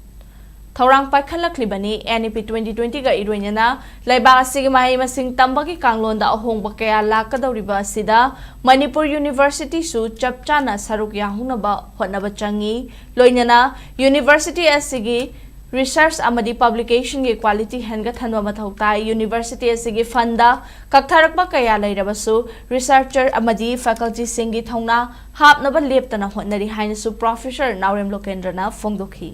ꯊꯧꯔꯥꯡ ꯄꯥꯏꯈꯠꯂꯛꯂꯤꯕꯅꯤ꯫ N E P twenty twentyꯒ ꯏꯔꯣꯏꯅꯅ ꯂꯩꯕꯥꯛ ꯑꯁꯤꯒꯤ ꯃꯍꯩ ꯃꯁꯤꯡ ꯇꯝꯕꯒꯤ ꯀꯥꯡꯂꯣꯟꯗ ꯑꯍꯣꯡꯕ ꯀꯌꯥ ꯂꯥꯛꯀꯗꯧꯔꯤꯕ ꯑꯁꯤꯗ ꯃꯅꯤꯄꯨꯔ Universityꯁꯨ ꯆꯞ ꯆꯥꯅ ꯁꯔꯨꯛ ꯌꯥꯍꯧꯅꯕ ꯍꯣꯠꯅꯕ ꯆꯪꯏ꯫ ꯂꯣꯏꯅꯅ university ꯑꯁꯤꯒꯤ research ꯑꯃꯗꯤ publicationꯒꯤ quality ꯍꯦꯟꯒꯠꯍꯟꯕ ꯃꯊꯧ ꯇꯥꯏ꯫ University ꯑꯁꯤꯒꯤ fundꯗ ꯀꯛꯊꯔꯛꯄ ꯀꯌꯥ ꯂꯩꯔꯕꯁꯨ researcher ꯑꯃꯗꯤ facultyꯁꯤꯡꯒꯤ ꯊꯧꯅꯥ ꯍꯥꯞꯅꯕ ꯂꯦꯞꯇꯅ ꯍꯣꯠꯅꯔꯤ ꯍꯥꯏꯅꯁꯨ Professor ꯅꯥꯎꯔꯦꯝ ꯂꯣꯀꯦꯟꯗ꯭ꯔꯅ ꯐꯣꯡꯗꯣꯛꯈꯤ꯫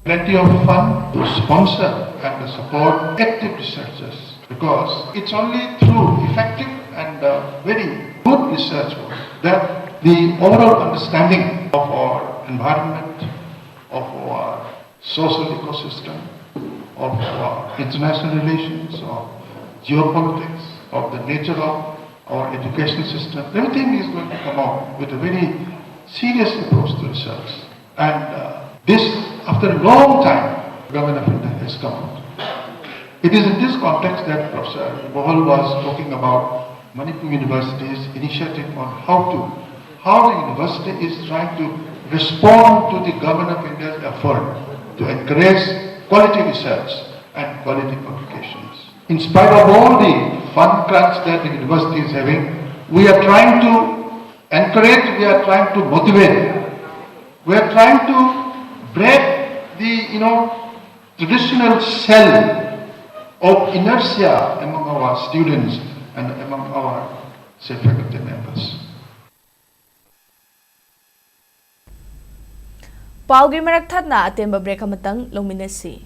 Plenty of fund to sponsor and to support active researchers, because it's only through effective and uh, very good research work that the overall understanding of our environment, of our social ecosystem, of our international relations, of geopolitics, of the nature of our education system, everything is going to come out with a very serious approach to research. And uh, this, after a long time, Government of India has come out. It is in this context that Professor Bahul was talking about Manipur University's initiative on how to, how the university is trying to respond to the Government of India's effort to encourage quality research and quality publications. In spite of all the fund crunch that the university is having, we are trying to encourage, we are trying to motivate, we are trying to break the, you know, traditional shell of inertia among our students and among our, say, faculty members. ꯄꯥꯎꯒꯤ ꯃꯔꯛ ꯊꯠꯅ ꯑꯇꯦꯟꯕ break ꯑꯃꯇꯪ ꯂꯧꯃꯤꯟꯅꯁꯤ꯫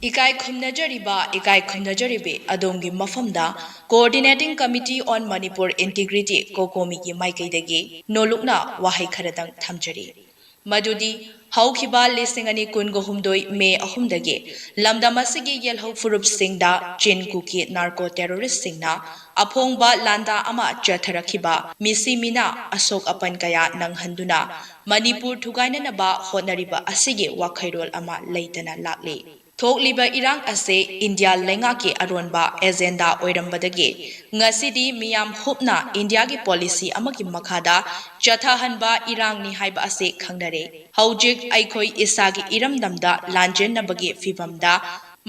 ꯏꯀꯥꯏ ꯈꯨꯝꯅꯖꯔꯤꯕ, ꯏꯀꯥꯏ ꯈꯨꯝꯅꯖꯔꯤꯕꯤ ꯑꯗꯣꯝꯒꯤ ꯃꯐꯝꯗ Coordinating Committee on Manipur Integrity, ꯀꯣꯀꯣꯃꯤꯒꯤ ꯃꯥꯏꯀꯩꯗꯒꯤ ꯅꯣꯂꯨꯛꯅ ꯋꯥꯍꯩ ꯈꯔꯗꯪ ꯊꯝꯖꯔꯤ꯫ ꯃꯗꯨꯗꯤ ꯍꯧꯈꯤꯕ ꯂꯤꯁꯤꯡ ꯑꯅꯤ ꯀꯨꯟꯒ ꯍꯨꯝꯗꯣꯏ ꯃꯦ ꯑꯍꯨꯝꯗꯒꯤ ꯂꯝꯗꯝ ꯑꯁꯤꯒꯤ ꯌꯦꯜꯍꯧ ꯐꯨꯔꯨꯞꯁꯤꯡꯗ ꯆꯤꯟ ꯀꯨꯀꯤ ꯅꯥꯔꯀꯣ ꯇꯦꯔꯣꯔꯤꯁꯁꯤꯡꯅ ꯑꯐꯣꯡꯕ ꯂꯥꯟꯗꯥ ꯑꯃ ꯆꯠꯊꯔꯛꯈꯤꯕ ꯃꯤꯁꯤ ꯃꯤꯅꯥ ꯑꯁꯣꯛ ꯑꯄꯟ ꯀꯌꯥ ꯅꯪꯍꯟꯗꯨꯅ ꯃꯅꯤꯄꯨꯔ ꯊꯨꯒꯥꯏꯅꯅꯕ ꯍꯣꯠꯅꯔꯤꯕ ꯑꯁꯤꯒꯤ ꯋꯥꯈꯩꯔꯣꯜ ꯑꯃ ꯂꯩꯇꯅ ꯂꯥꯛꯂꯤ꯫ ꯊꯣꯛꯂꯤꯕ ꯏꯔꯥꯡ ꯑꯁꯤ ꯏꯟꯗꯤꯌꯥ ꯂꯩꯉꯥꯛꯀꯤ ꯑꯔꯣꯟꯕ ꯑꯦꯖꯦꯟꯗꯥ ꯑꯣꯏꯔꯝꯕꯗꯒꯤ ꯉꯁꯤꯗꯤ ꯃꯤꯌꯥꯝ ꯍꯨꯞꯅ ꯏꯟꯗꯤꯌꯥꯒꯤ ꯄꯣꯂꯤꯁꯤ ꯑꯃꯒꯤ ꯃꯈꯥꯗ ꯆꯠꯊꯍꯟꯕ ꯏꯔꯥꯡꯅꯤ ꯍꯥꯏꯕ ꯑꯁꯤ ꯈꯪꯅꯔꯦ꯫ ꯍꯧꯖꯤꯛ ꯑꯩꯈꯣꯏ ꯏꯁꯥꯒꯤ ꯏꯔꯝꯗꯝꯗ ꯂꯥꯟꯖꯦꯟꯅꯕꯒꯤ ꯐꯤꯚꯝꯗ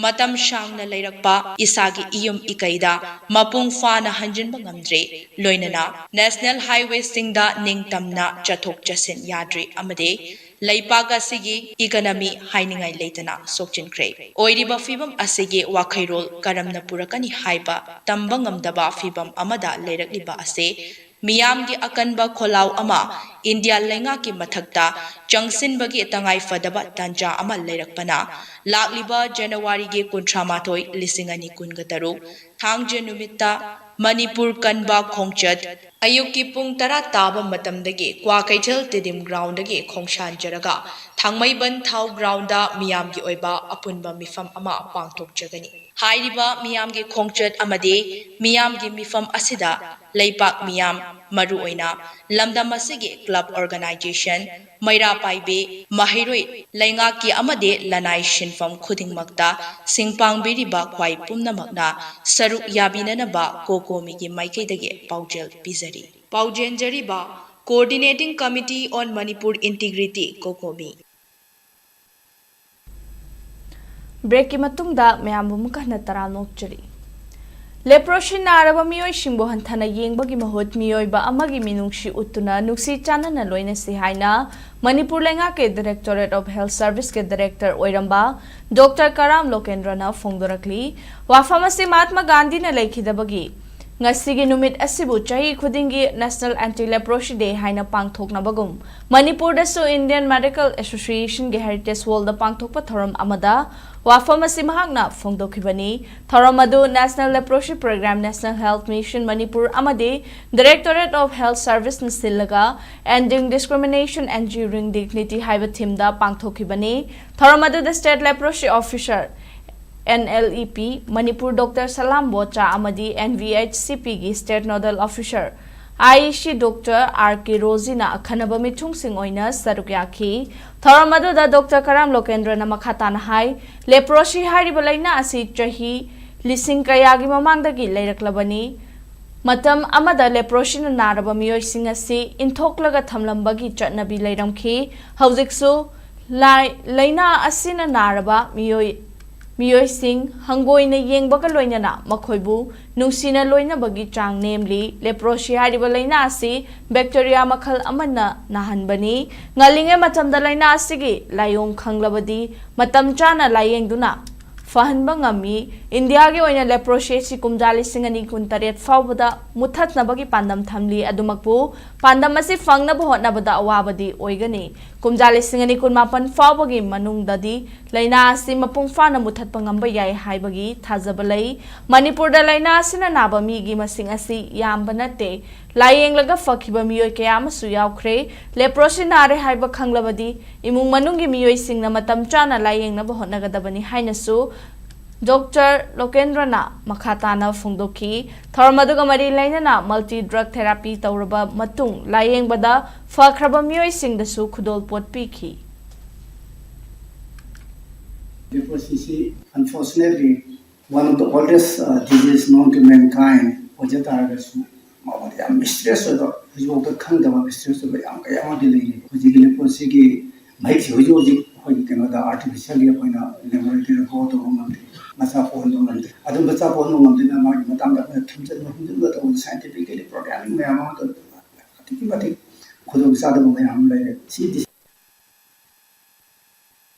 ꯃꯇꯝ ꯁꯥꯡꯅ ꯂꯩꯔꯛꯄ ꯏꯁꯥꯒꯤ ꯏꯌꯨꯝ ꯏꯀꯩꯗ ꯃꯄꯨꯡ ꯐꯥꯅ ꯍꯟꯖꯤꯟꯕ ꯉꯝꯗ꯭ꯔꯤ꯫ ꯂꯣꯏꯅꯅ ꯅꯦꯁꯅꯦꯜ ꯍꯥꯏꯋꯦꯁꯤꯡꯗ ꯅꯤꯡꯇꯝꯅ ꯆꯠꯊꯣꯛ ꯆꯠꯁꯤꯟ ꯌꯥꯗ꯭ꯔꯤ ꯑꯃꯗꯤ ꯂꯩꯄꯥꯛ ꯑꯁꯤꯒꯤ ꯏꯀꯅꯃꯤ ꯍꯥꯏꯅꯤꯡꯉꯥꯏ ꯂꯩꯇꯅ ꯁꯣꯛꯆꯤꯟꯈ꯭ꯔꯦ꯫ ꯑꯣꯏꯔꯤꯕ ꯐꯤꯚꯝ ꯑꯁꯤꯒꯤ ꯋꯥꯈꯩꯔꯣꯜ ꯀꯔꯝꯅ ꯄꯨꯔꯛꯀꯅꯤ ꯍꯥꯏꯕ ꯇꯝꯕ ꯉꯝꯗꯕ ꯐꯤꯚꯝ ꯑꯃꯗ ꯂꯩꯔꯛꯂꯤꯕ ꯑꯁꯤ ꯃꯤꯌꯥꯝꯒꯤ ꯑꯀꯟꯕ ꯈꯣꯜꯂꯥꯎ ꯑꯃ ꯏꯟꯗꯤꯌꯥ ꯂꯩꯉꯥꯛꯀꯤ ꯃꯊꯛꯇ ꯆꯪꯁꯤꯟꯕꯒꯤ ꯇꯉꯥꯏꯐꯗꯕ ꯇꯥꯟꯖꯥ ꯑꯃ ꯂꯩꯔꯛꯄꯅ ꯂꯥꯛꯂꯤꯕ ꯖꯅꯋꯥꯔꯤꯒꯤ ꯀꯨꯟꯊ꯭ꯔꯥ ꯃꯥꯊꯣꯏ, ꯂꯤꯁꯤꯡ ꯑꯅꯤ ꯀꯨꯟꯒ ꯇꯔꯨꯛ, ꯊꯥꯡꯖ ꯅꯨꯃꯤꯠꯇ ꯃꯅꯤꯄꯨꯔ ꯀꯟꯕ ꯈꯣꯡꯆꯠ ꯑꯌꯨꯛꯀꯤ ꯄꯨꯡ ꯇꯔꯥ ꯇꯥꯕ ꯃꯇꯝꯗꯒꯤ ꯀ꯭ꯋꯥꯀꯩꯊꯦꯜ ꯇꯦꯗꯤꯝ ꯒ꯭ꯔꯥꯎꯟꯗꯒꯤ ꯈꯣꯡꯁꯥꯟꯖꯔꯒ ꯊꯥꯡꯃꯩꯕꯟ ꯊꯥꯎ ꯒ꯭ꯔꯥꯎꯟꯗ ꯃꯤꯌꯥꯝꯒꯤ ꯑꯣꯏꯕ ꯑꯄꯨꯟꯕ ꯃꯤꯐꯝ ꯑꯃ ꯄꯥꯡꯊꯣꯛꯆꯒꯅꯤ꯫ ꯍꯥꯏꯔꯤꯕ ꯃꯤꯌꯥꯝꯒꯤ ꯈꯣꯡꯆꯠ ꯑꯃꯗꯤ ꯃꯤꯌꯥꯝꯒꯤ ꯃꯤꯐꯝ ꯑꯁꯤꯗ ꯂꯩꯄꯥꯛ ꯃꯤꯌꯥꯝ, ꯃꯔꯨꯑꯣꯏꯅ ꯂꯝꯗꯝ ꯑꯁꯤꯒꯤ ꯀ꯭ꯂꯕ ꯑꯣꯔꯒꯅꯥꯏꯖꯦꯁꯟ, ꯃꯩꯔꯥ ꯄꯥꯏꯕꯤ, ꯃꯍꯩꯔꯣꯏ, ꯂꯩꯉꯥꯛꯀꯤ ꯑꯃꯗꯤ ꯂꯅꯥꯏ ꯁꯤꯟꯐꯝ ꯈꯨꯗꯤꯡꯃꯛꯇ ꯁꯤꯡ ꯄꯥꯡꯕꯤꯔꯤꯕ ꯈ꯭ꯋꯥꯏ ꯄꯨꯝꯅꯃꯛꯅ ꯁꯔꯨꯛ ꯌꯥꯕꯤꯅꯅꯕ ꯀꯣꯀꯣꯃꯤꯒꯤ ꯃꯥꯏꯀꯩꯗꯒꯤ ꯄꯥꯎꯖꯦꯜ ꯄꯤꯖꯔꯤ꯫ ꯄꯥꯎꯖꯦꯟꯖꯔꯤꯕ Coordinating Committee on Manipur Integrity, ꯀꯣꯀꯣꯃꯤ꯫ ꯕ꯭ꯔꯦꯛꯀꯤ ꯃꯇꯨꯡꯗ ꯃꯌꯥꯝꯕꯨ ꯑꯃꯨꯛꯀ ꯍꯟꯅ ꯇꯔꯥꯝꯅ ꯑꯣꯛꯆꯔꯤ꯫ ꯂꯦꯄ꯭ꯔꯣꯁꯤ ꯅꯥꯔꯕ ꯃꯤꯑꯣꯏꯁꯤꯡꯕꯨ ꯍꯟꯊꯅ ꯌꯦꯡꯕꯒꯤ ꯃꯍꯨꯠ ꯃꯤꯑꯣꯏꯕ ꯑꯃꯒꯤ ꯃꯤꯅꯨꯡꯁꯤ ꯎꯠꯇꯨꯅ ꯅꯨꯡꯁꯤ ꯆꯥꯟꯅꯅ ꯂꯣꯏꯅꯁꯤ ꯍꯥꯏꯅ ꯃꯅꯤꯄꯨꯔ ꯂꯩꯉꯥꯛꯀꯤ Directorate of Health Serviceꯀꯤ Director ꯑꯣꯏꯔꯝꯕ ꯗꯣꯛꯇꯔ ꯀꯔꯥꯝ ꯂꯣꯀꯦꯟꯗ꯭ꯔꯅ ꯐꯣꯡꯗꯣꯔꯛꯂꯤ꯫ ꯋꯥꯐꯝ ꯑꯁꯤ ꯃꯍꯥꯠꯃ ꯒꯥꯟꯙꯤꯅ ꯂꯩꯈꯤꯗꯕꯒꯤ ꯉꯁꯤꯒꯤ ꯅꯨꯃꯤꯠ ꯑꯁꯤꯕꯨ ꯆꯍꯤ ꯈꯨꯗꯤꯡꯒꯤ National Anti Leprosy Day ꯍꯥꯏꯅ ꯄꯥꯡꯊꯣꯛꯅꯕꯒꯨꯝ, ꯃꯅꯤꯄꯨꯔꯗꯁꯨ Indian Medical Association ꯒꯤ Heritage Hall ꯗ ꯄꯥꯡꯊꯣꯛꯄ ꯊꯧꯔꯝ ꯑꯃꯗ ꯋꯥꯐꯝ ꯑꯁꯤ ꯃꯍꯥꯛꯅ ꯐꯣꯡꯗꯣꯛꯈꯤꯕꯅꯤ꯫ ꯊꯧꯔꯝ ꯑꯗꯨ National Leprosy Program, National Health Mission Manipur ꯑꯃꯗꯤ Directorate of Health Service ꯅ ꯁꯤꯜꯂꯒ Ending Discrimination, Ensuring Dignity ꯍꯥꯏꯕ theme ꯗ ꯄꯥꯡꯊꯣꯛꯈꯤꯕꯅꯤ꯫ ꯊꯧꯔꯝ ꯑꯗꯨꯗ State Leprosy Officer, N L E P, Manipur Doctor ꯁꯂꯥꯝ ꯕꯣꯆꯥ ꯑꯃꯗꯤ N V H C P ꯒꯤ State Nodal Officer, I E C Doctor R K ꯔꯣꯖꯤꯅ ꯑꯈꯟꯅꯕ ꯃꯤꯊꯨꯡꯁꯤꯡ ꯑꯣꯏꯅ ꯁꯔꯨꯛ ꯌꯥꯈꯤ꯫ ꯊꯧꯔꯝ ꯑꯗꯨꯗ Doctor ꯀꯔꯥꯝ ꯂꯣꯀꯦꯟꯗ꯭ꯔꯅ ꯃꯈꯥ ꯇꯥꯅ ꯍꯥꯏ, Leprosy ꯍꯥꯏꯔꯤꯕ ꯂꯥꯏꯅꯥ ꯑꯁꯤ ꯆꯍꯤ ꯂꯤꯁꯤꯡ ꯀꯌꯥꯒꯤ ꯃꯃꯥꯡꯗꯒꯤ ꯂꯩꯔꯛꯂꯕꯅꯤ꯫ ꯃꯇꯝ ꯑꯃꯗ leprosy ꯅ ꯅꯥꯔꯕ ꯃꯤꯑꯣꯏꯁꯤꯡ ꯑꯁꯤ ꯏꯟꯊꯣꯛꯂꯒ ꯊꯝꯂꯝꯕꯒꯤ ꯆꯠꯅꯕꯤ ꯂꯩꯔꯝꯈꯤ꯫ ꯍꯧꯖꯤꯛꯁꯨ ꯂꯥꯏ-, ꯂꯥꯏꯅꯥ ꯑꯁꯤꯅ ꯅꯥꯔꯕ ꯃꯤꯑꯣꯏ, ꯃꯤꯑꯣꯏꯁꯤꯡ ꯍꯪꯒꯣꯏꯅ ꯌꯦꯡꯕꯒ ꯂꯣꯏꯅꯅ ꯃꯈꯣꯏꯕꯨ ꯅꯨꯡꯁꯤꯅ ꯂꯣꯏꯅꯕꯒꯤ ꯆꯥꯡ ꯅꯦꯝꯂꯤ꯫ Leprosy ꯍꯥꯏꯔꯤꯕ ꯂꯥꯏꯅꯥ ꯑꯁꯤ bacteria ꯃꯈꯜ ꯑꯃꯅ ꯅꯥꯍꯟꯕꯅꯤ꯫ ꯉꯜꯂꯤꯉꯩ ꯃꯇꯝꯗ ꯂꯥꯏꯅꯥ ꯑꯁꯤꯒꯤ ꯂꯥꯏꯑꯣꯡ ꯈꯪꯂꯕꯗꯤ ꯃꯇꯝ ꯆꯥꯅ ꯂꯥꯏꯌꯦꯡꯗꯨꯅ ꯐꯍꯟꯕ ꯉꯝꯃꯤ꯫ ꯏꯟꯗꯤꯌꯥꯒꯤ ꯑꯣꯏꯅ leprosy ꯑꯁꯤ ꯀꯨꯝꯖꯥ ꯂꯤꯁꯤꯡ ꯑꯅꯤ ꯀꯨꯟꯇꯔꯦꯠ ꯐꯥꯎꯕꯗ ꯃꯨꯠꯊꯠꯅꯕꯒꯤ ꯄꯥꯟꯗꯝ ꯊꯝꯂꯤ꯫ ꯑꯗꯨꯃꯛꯄꯨ ꯄꯥꯟꯗꯝ ꯑꯁꯤ ꯐꯪꯅꯕ ꯍꯣꯠꯅꯕꯗ ꯑꯋꯥꯕꯗꯤ ꯑꯣꯏꯒꯅꯤ꯫ ꯀꯨꯝꯖꯥ ꯂꯤꯁꯤꯡ ꯑꯅꯤ ꯀꯨꯟꯃꯥꯄꯟ ꯐꯥꯎꯕꯒꯤ ꯃꯅꯨꯡꯗꯗꯤ ꯂꯥꯏꯅꯥ ꯑꯁꯤ ꯃꯄꯨꯡ ꯐꯥꯅ ꯃꯨꯠꯊꯠꯄ ꯉꯝꯕ ꯌꯥꯏ ꯍꯥꯏꯕꯒꯤ ꯊꯥꯖꯕ ꯂꯩ꯫ ꯃꯅꯤꯄꯨꯔꯗ ꯂꯥꯏꯅꯥ ꯑꯁꯤꯅ ꯅꯥꯕ ꯃꯤꯒꯤ ꯃꯁꯤꯡ ꯑꯁꯤ ꯌꯥꯝꯕ ꯅꯠꯇꯦ꯫ ꯂꯥꯏꯌꯦꯡꯂꯒ ꯐꯈꯤꯕ ꯃꯤꯑꯣꯏ ꯀꯌꯥ ꯑꯃꯁꯨ ꯌꯥꯎꯈ꯭ꯔꯦ꯫ Leprosy ꯅꯥꯔꯦ ꯍꯥꯏꯕ ꯈꯪꯂꯕꯗꯤ ꯏꯃꯨꯡ ꯃꯅꯨꯡꯒꯤ ꯃꯤꯑꯣꯏꯁꯤꯡꯅ ꯃꯇꯝ ꯆꯥꯅ ꯂꯥꯏꯌꯦꯡꯅꯕ ꯍꯣꯠꯅꯒꯗꯕꯅꯤ ꯍꯥꯏꯅꯁꯨ Doctor ꯂꯣꯀꯦꯟꯗ꯭ꯔꯅ ꯃꯈꯥ ꯇꯥꯅ ꯐꯣꯡꯗꯣꯛꯈꯤ꯫ ꯊꯧꯔꯝ ꯑꯗꯨꯒ ꯃꯔꯤ ꯂꯩꯅꯅ multi drug therapy ꯇꯧꯔꯕ ꯃꯇꯨꯡ ꯂꯥꯏꯌꯦꯡꯕꯗ ꯐꯈ꯭ꯔꯕ ꯃꯤꯑꯣꯏꯁꯤꯡꯗꯁꯨ ꯈꯨꯗꯣꯜꯄꯣꯠ ꯄꯤꯈꯤ꯫ Leprosy ꯁꯤ unfortunately one of the oldest uh, disease known to mankind ꯑꯣꯏꯖ ꯇꯥꯔꯒꯁꯨ ꯃꯉꯣꯟꯗ ꯌꯥꯝ mysterious ꯑꯣꯏꯕ, ꯍꯧꯖꯤꯛꯐꯥꯎꯗ ꯈꯪꯗꯕ mysterious ꯑꯣꯏꯕ ꯌꯥꯝ ꯀꯌꯥ ꯑꯃꯗꯤ ꯂꯩꯔꯤ꯫ ꯍꯧꯖꯤꯛꯀꯤ leprosy ꯒꯤ ꯃꯍꯤꯛꯁꯤ ꯍꯧꯖꯤꯛ ꯍꯧꯖꯤꯛ ꯑꯩꯈꯣꯏꯒꯤ ꯀꯩꯅꯣꯗ artificial ꯒꯤ ꯑꯩꯈꯣꯏꯅ laboratory ꯗ grow ꯇꯧꯕ ꯉꯝꯗꯦ, ꯃꯆꯥ ꯄꯣꯛꯍꯟꯕ ꯉꯝꯗꯦ꯫ ꯑꯗꯨ ꯃꯆꯥ ꯄꯣꯛꯍꯟꯕ ꯉꯝꯗꯅ ꯃꯥꯒꯤ ꯃꯇꯥꯡꯗ ꯑꯩꯈꯣꯏꯅ ꯊꯨꯝꯖꯤꯟꯕ ꯍꯨꯝꯖꯤꯟꯕ ꯇꯧꯕꯗ scientifically programming ꯃꯌꯥꯝ ꯑꯃ ꯇꯧꯗꯅ ꯑꯗꯨꯛꯀꯤ ꯃꯇꯤꯛ ꯈꯨꯗꯣꯡꯆꯥꯗꯕ ꯃꯌꯥꯝ ꯑꯃ ꯂꯩꯔꯦ꯫ ꯁꯤ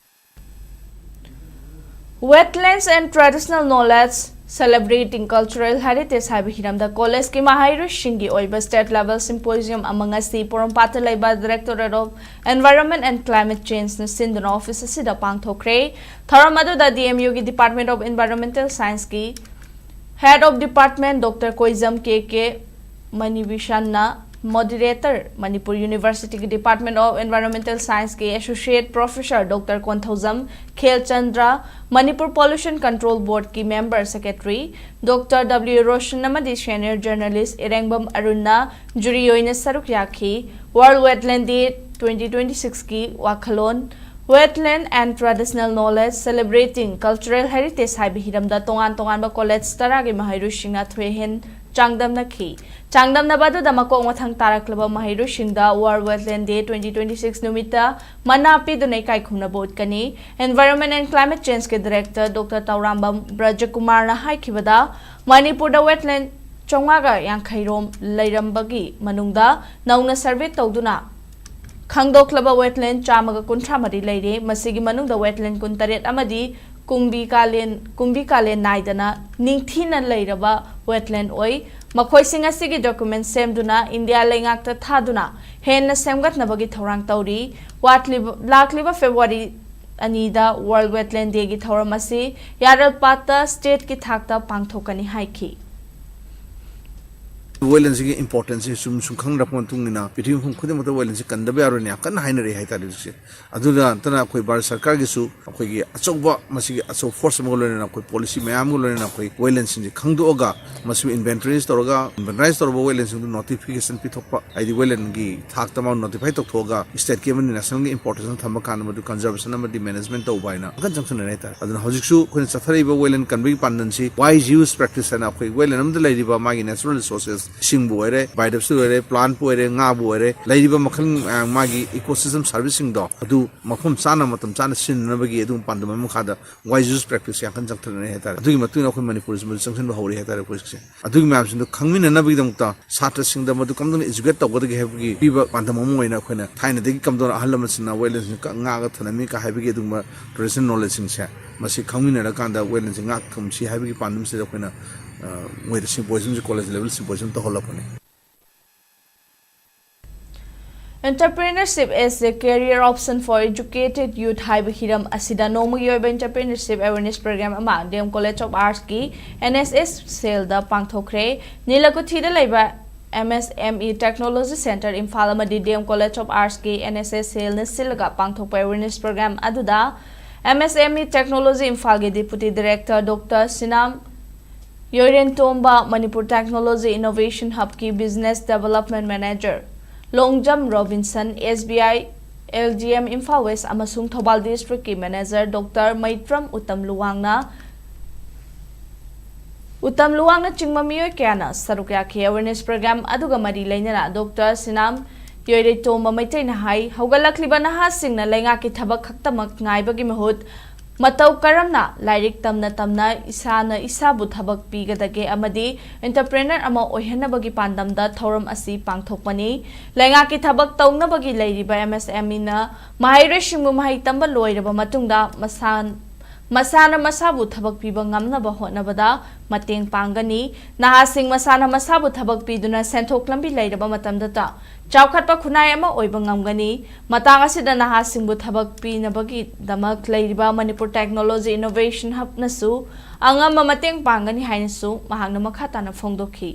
Wetlands and Traditional Knowledge Celebrating Cultural Heritage ꯍꯥꯏꯕ ꯍꯤꯔꯝꯗ ꯀꯣꯂꯦꯖꯀꯤ ꯃꯍꯩꯔꯣꯏꯁꯤꯡꯒꯤ ꯑꯣꯏꯕ state level symposium ꯑꯃ ꯉꯁꯤ ꯄꯣꯔꯣꯝꯄꯥꯠꯇ ꯂꯩꯕ Directorate of Environment and Climate Changeꯅ ꯁꯤꯟꯗꯨꯅ office ꯑꯁꯤꯗ ꯄꯥꯡꯊꯣꯛꯈ꯭ꯔꯦ꯫ ꯊꯧꯔꯝ ꯑꯗꯨꯗ D M Uꯒꯤ Department of Environmental Scienceꯀꯤ Head of Department Doctor ꯀꯣꯏꯖꯝ K K ꯃꯅꯤꯕꯤꯁꯟꯅ moderator, Manipur Universityꯒꯤ Department of Environmental Scienceꯀꯤ Associate Professor Doctor Konthoujam ꯈꯦꯜꯆꯟꯗ꯭ꯔ, Manipur Pollution Control Boardꯀꯤ Member Secretary Doctor W Roshan ꯑꯃꯗꯤ senior journalist ꯏꯔꯦꯡꯕꯝ ꯑꯔꯨꯟꯅ jury ꯑꯣꯏꯅ ꯁꯔꯨꯛ ꯌꯥꯈꯤ꯫ World Wetland Day twenty twenty sixꯀꯤ ꯋꯥꯈꯜꯂꯣꯟ, Wetland and Traditional Knowledge, Celebrating Cultural Heritage ꯍꯥꯏꯕ ꯍꯤꯔꯝꯗ ꯇꯣꯉꯥꯟ ꯇꯣꯉꯥꯟꯕ college ꯇꯔꯥꯒꯤ ꯃꯍꯩꯔꯣꯏꯁꯤꯡꯅ ꯊꯣꯏꯍꯦꯟ ꯆꯥꯡꯗꯝꯅꯈꯤ꯫ ꯆꯥꯡꯗꯝꯅꯕ ꯑꯗꯨꯗ ꯃꯀꯣꯛ ꯃꯊꯪ ꯇꯥꯔꯛꯂꯕ ꯃꯍꯩꯔꯣꯏꯁꯤꯡꯗ World Wetland Day twenty twenty six ꯅꯨꯃꯤꯠꯇ ꯃꯅꯥ ꯄꯤꯗꯨꯅ ꯏꯀꯥꯏ ꯈꯨꯝꯅꯕ ꯎꯠꯀꯅꯤ꯫ Environment and Climate Changeꯀꯤ Director Doctor ꯇꯧꯔꯥꯝꯕꯝ ꯕ꯭ꯔꯖꯀꯨꯃꯥꯔꯅ ꯍꯥꯏꯈꯤꯕꯗ, ꯃꯅꯤꯄꯨꯔꯗ wetland ꯆꯥꯝꯃꯉꯥꯒ ꯌꯥꯡꯈꯩ ꯔꯣꯝ ꯂꯩꯔꯝꯕꯒꯤ ꯃꯅꯨꯡꯗ ꯅꯧꯅ survey ꯇꯧꯗꯨꯅ ꯈꯪꯗꯣꯛꯂꯕ wetland ꯆꯥꯝꯃꯒ ꯀꯨꯟꯊ꯭ꯔꯥ ꯃꯔꯤ ꯂꯩꯔꯦ꯫ ꯃꯁꯤꯒꯤ ꯃꯅꯨꯡꯗ wetland ꯀꯨꯟꯇꯔꯦꯠ ꯑꯃꯗꯤ ꯀꯨꯝꯕꯤ ꯀꯥꯂꯦꯟ, ꯀꯨꯝꯕꯤ ꯀꯥꯂꯦꯟ ꯅꯥꯏꯗꯅ ꯅꯤꯡꯊꯤꯅ ꯂꯩꯔꯕ wetland ꯑꯣꯏ꯫ ꯃꯈꯣꯏꯁꯤꯡ ꯑꯁꯤꯒꯤ document ꯁꯦꯝꯗꯨꯅ ꯏꯟꯗꯤꯌꯥ ꯂꯩꯉꯥꯛꯇ ꯊꯥꯗꯨꯅ ꯍꯦꯟꯅ ꯁꯦꯝꯒꯠꯅꯕꯒꯤ ꯊꯧꯔꯥꯡ ꯇꯧꯔꯤ꯫ ꯋꯥꯠꯂꯤꯕ, ꯂꯥꯛꯂꯤꯕ February ꯑꯅꯤꯗ World Wetland Dayꯒꯤ ꯊꯧꯔꯝ ꯑꯁꯤ ꯌꯥꯔꯜꯄꯥꯠꯇ stateꯀꯤ ꯊꯥꯛꯇ ꯄꯥꯡꯊꯣꯛꯀꯅꯤ ꯍꯥꯏꯈꯤ꯫ Wetlandꯁꯤꯒꯤ importanceꯁꯤ ꯁꯨꯝ ꯁꯨꯝ ꯈꯪꯅꯔꯛꯄ ꯃꯇꯨꯡ ꯏꯟꯅ ꯄ꯭ꯔꯤꯊꯤꯕꯤ ꯃꯐꯝ ꯈꯨꯗꯤꯡꯃꯛꯇ wetlandꯁꯤ ꯀꯟꯗꯕ ꯌꯥꯔꯣꯏꯅ ꯌꯥꯝ ꯀꯟꯅ ꯍꯥꯏꯅꯔꯛꯏ ꯍꯥꯏꯇꯥꯔꯦ ꯍꯧꯖꯤꯛꯁꯦ꯫ ꯑꯗꯨꯗ ꯅꯠꯇꯅ ꯑꯩꯈꯣꯏ ꯚꯥꯔꯠ ꯁꯔꯀꯥꯔꯒꯤꯁꯨ ꯑꯩꯈꯣꯏꯒꯤ ꯑꯆꯧꯕ, ꯃꯁꯤꯒꯤ ꯑꯆꯧꯕ force ꯑꯃꯒ ꯂꯣꯏꯅꯅ ꯑꯩꯈꯣꯏ policy ꯃꯌꯥꯝ ꯑꯃꯒ ꯂꯣꯏꯅꯅ ꯑꯩꯈꯣꯏ wetlandꯁꯤꯡꯁꯦ ꯈꯪꯗꯣꯛꯑꯒ ꯃꯁꯤꯕꯨ inventories ꯇꯧꯔꯒ, inventorize ꯇꯧꯔꯕ wetlandꯁꯤꯡꯗꯨ notification ꯄꯤꯊꯣꯛꯄ, ꯍꯥꯏꯗꯤ wetlandꯒꯤ ꯊꯥꯛꯇ ꯃꯥ notify ꯇꯧꯊꯣꯛꯑꯒ stateꯀꯤ ꯑꯃꯗꯤ nationalꯒꯤ importance ꯊꯝꯕ ꯀꯥꯟꯗ ꯃꯗꯨ conservation ꯑꯃꯗꯤ management ꯇꯧꯕ ꯍꯥꯏꯅ ꯋꯥꯈꯜ ꯆꯪꯁꯤꯟꯅꯔꯦ ꯍꯥꯏꯇꯥꯔꯦ꯫ ꯑꯗꯨꯅ ꯍꯧꯖꯤꯛꯁꯨ ꯑꯩꯈꯣꯏꯅ ꯆꯠꯊꯔꯛꯏꯕ wetland ꯀꯟꯕꯒꯤ ꯄꯥꯟꯗꯝꯁꯤ wise use practice ꯍꯥꯏꯅ ꯑꯩꯈꯣꯏ wetland ꯑꯃꯗ ꯂꯩꯔꯤꯕ ꯃꯥꯒꯤ natural resources, ꯏꯁꯤꯡꯕꯨ ꯑꯣꯏꯔꯦ, biodiversity ꯑꯣꯏꯔꯦ, plantꯄꯨ ꯑꯣꯏꯔꯦ, ꯉꯥꯕꯨ ꯑꯣꯏꯔꯦ, ꯂꯩꯔꯤꯕ ꯃꯈꯜ ꯃꯌꯥꯝ, ꯃꯥꯒꯤ ecosystem serviceꯁꯤꯡꯗꯣ ꯑꯗꯨ ꯃꯐꯝ ꯆꯥꯅ ꯃꯇꯝ ꯆꯥꯅ ꯁꯤꯖꯤꯟꯅꯅꯕꯒꯤ ꯑꯗꯨꯒꯨꯝꯕ ꯄꯥꯟꯗꯝ ꯑꯃ ꯃꯈꯥꯗ wise use practice ꯌꯥꯝ ꯀꯟꯅ ꯆꯪꯊꯔꯛꯅꯔꯦ ꯍꯥꯏꯇꯥꯔꯦ꯫ ꯑꯗꯨꯒꯤ ꯃꯇꯨꯡ ꯏꯟꯅ ꯑꯩꯈꯣꯏ ꯃꯅꯤꯄꯨꯔꯁꯤ ꯃꯗꯨ ꯆꯪꯁꯤꯟꯕ ꯍꯧꯔꯦ ꯍꯥꯏꯇꯥꯔꯦ ꯑꯩꯈꯣꯏꯁꯦ꯫ ꯑꯗꯨꯒꯤ ꯃꯌꯥꯝꯁꯤꯡꯗꯣ ꯈꯪꯃꯤꯟꯅꯅꯕꯒꯤꯗꯃꯛꯇ ꯁꯥꯇ꯭ꯔꯁꯤꯡꯗ ꯃꯗꯨ ꯀꯝꯗꯧꯅ educate ꯇꯧꯒꯗꯒꯦ ꯍꯥꯏꯕꯒꯤ ꯄꯤꯕ ꯄꯥꯟꯗꯝ ꯑꯃ ꯑꯣꯏꯅ ꯑꯩꯈꯣꯏꯅ ꯊꯥꯏꯅꯗꯒꯤ ꯀꯝꯗꯧꯅ ꯑꯍꯜ ꯂꯃꯟꯁꯤꯡꯅ wetlandꯁꯤꯡ ꯉꯥꯛꯑꯒ ꯊꯝꯂꯝꯃꯤ ꯀ ꯍꯥꯏꯕꯒꯤ ꯑꯗꯨꯒꯨꯝꯕ traditional knowledgeꯁꯤꯡꯁꯦ ꯃꯁꯤ ꯈꯪꯃꯤꯟꯅꯔꯀꯥꯟꯗ ꯋꯦꯠꯂꯦꯟꯁꯦ ꯉꯥꯛ ꯊꯝꯁꯤ ꯍꯥꯏꯕꯒꯤ ꯄꯥꯟꯗꯝꯁꯤꯗ ꯑꯩꯈꯣꯏꯅ, ꯑ, ꯃꯣꯏꯗ ꯁꯤꯝꯄꯣꯖꯤꯌꯝꯁꯦ, ꯀꯣꯂꯦꯖ ꯂꯦꯚꯦꯜ ꯁꯤꯝꯄꯣꯖꯤꯌꯝ ꯇꯧꯍꯜꯂꯛꯄꯅꯤ꯫ Entrepreneurship as a Career Option for Educated Youth ꯍꯥꯏꯕ ꯍꯤꯔꯝ ꯑꯁꯤꯗ ꯅꯣꯡꯃꯒꯤ ꯑꯣꯏꯕ Entrepreneurship Awareness Program ꯑꯃ D M College of Arts ꯀꯤ N S S cell ꯗ ꯄꯥꯡꯊꯣꯛꯈ꯭ꯔꯦ꯫ ꯅꯤꯂꯀꯨꯊꯤꯗ ꯂꯩꯕ M S M E Technology Center Imphal ꯑꯃꯗꯤ D M College of Arts ꯀꯤ N S S cell ꯅ ꯁꯤꯜꯂꯒ ꯄꯥꯡꯊꯣꯛꯄ awareness program ꯑꯗꯨꯗ M S M E Technology ꯏꯝꯐꯥꯜꯒꯤ Deputy Director Doctor Sinam Yoirentomba, Manipur Technology Innovation Hub ꯀꯤ Business Development Manager Longjam Robinson, S B I L G M Imphal West ꯑꯃꯁꯨꯡ Thoubal District ꯀꯤ Manager Doctor ꯃꯩꯇ꯭ꯔꯝ Uttam ꯂꯨꯋꯥꯡꯅ, Uttam ꯂꯨꯋꯥꯡꯅꯆꯤꯡꯕ ꯃꯤꯑꯣꯏ ꯀꯌꯥꯅ ꯁꯔꯨꯛ ꯌꯥꯈꯤ꯫ Awareness program ꯑꯗꯨꯒ ꯃꯔꯤ ꯂꯩꯅꯅ Doctor ꯁꯤꯅꯥꯝ ꯌꯣꯏꯔꯩꯇꯣꯝꯕ ꯃꯩꯇꯩꯅ ꯍꯥꯏ, ꯍꯧꯒꯠꯂꯛꯂꯤꯕ ꯅꯍꯥꯁꯤꯡꯅ ꯂꯩꯉꯥꯛꯀꯤ ꯊꯕꯛ ꯈꯛꯇꯃꯛ ꯉꯥꯏꯕꯒꯤ ꯃꯍꯨꯠ ꯃꯇꯧ ꯀꯔꯝꯅ ꯂꯥꯏꯔꯤꯛ ꯇꯝꯅ ꯇꯝꯅ ꯏꯁꯥꯅ ꯏꯁꯥꯕꯨ ꯊꯕꯛ ꯄꯤꯒꯗꯒꯦ ꯑꯃꯗꯤ entrepreneur ꯑꯃ ꯑꯣꯏꯍꯟꯅꯕꯒꯤ ꯄꯥꯟꯗꯝꯗ ꯊꯧꯔꯝ ꯑꯁꯤ ꯄꯥꯡꯊꯣꯛꯄꯅꯤ꯫ ꯂꯩꯉꯥꯛꯀꯤ ꯊꯕꯛ ꯇꯧꯅꯕꯒꯤ ꯂꯩꯔꯤꯕ M S M E ꯅ ꯃꯍꯩꯔꯣꯏꯁꯤꯡꯕꯨ ꯃꯍꯩ ꯇꯝꯕ ꯂꯣꯏꯔꯕ ꯃꯇꯨꯡꯗ ꯃꯁꯥ, ꯃꯁꯥꯅ ꯃꯁꯥꯕꯨ ꯊꯕꯛ ꯄꯤꯕ ꯉꯝꯅꯕ ꯍꯣꯠꯅꯕꯗ ꯃꯇꯦꯡ ꯄꯥꯡꯒꯅꯤ꯫ ꯅꯍꯥꯁꯤꯡ ꯃꯁꯥꯅ ꯃꯁꯥꯕꯨ ꯊꯕꯛ ꯄꯤꯗꯨꯅ ꯁꯦꯟꯊꯣꯛ ꯂꯝꯕꯤ ꯂꯩꯔꯕ ꯃꯇꯝꯗꯇ ꯆꯥꯎꯈꯠꯄ ꯈꯨꯟꯅꯥꯏ ꯑꯃ ꯑꯣꯏꯕ ꯉꯝꯒꯅꯤ꯫ ꯃꯇꯥꯡ ꯑꯁꯤꯗ ꯅꯍꯥꯁꯤꯡꯕꯨ ꯊꯕꯛ ꯄꯤꯅꯕꯒꯤꯗꯃꯛ ꯂꯩꯔꯤꯕ Manipur Technology Innovation Hub ꯅꯁꯨ ꯑꯉꯝꯕ ꯃꯇꯦꯡ ꯄꯥꯡꯒꯅꯤ ꯍꯥꯏꯅꯁꯨ ꯃꯍꯥꯛꯅ ꯃꯈꯥ ꯇꯥꯅ ꯐꯣꯡꯗꯣꯛꯈꯤ꯫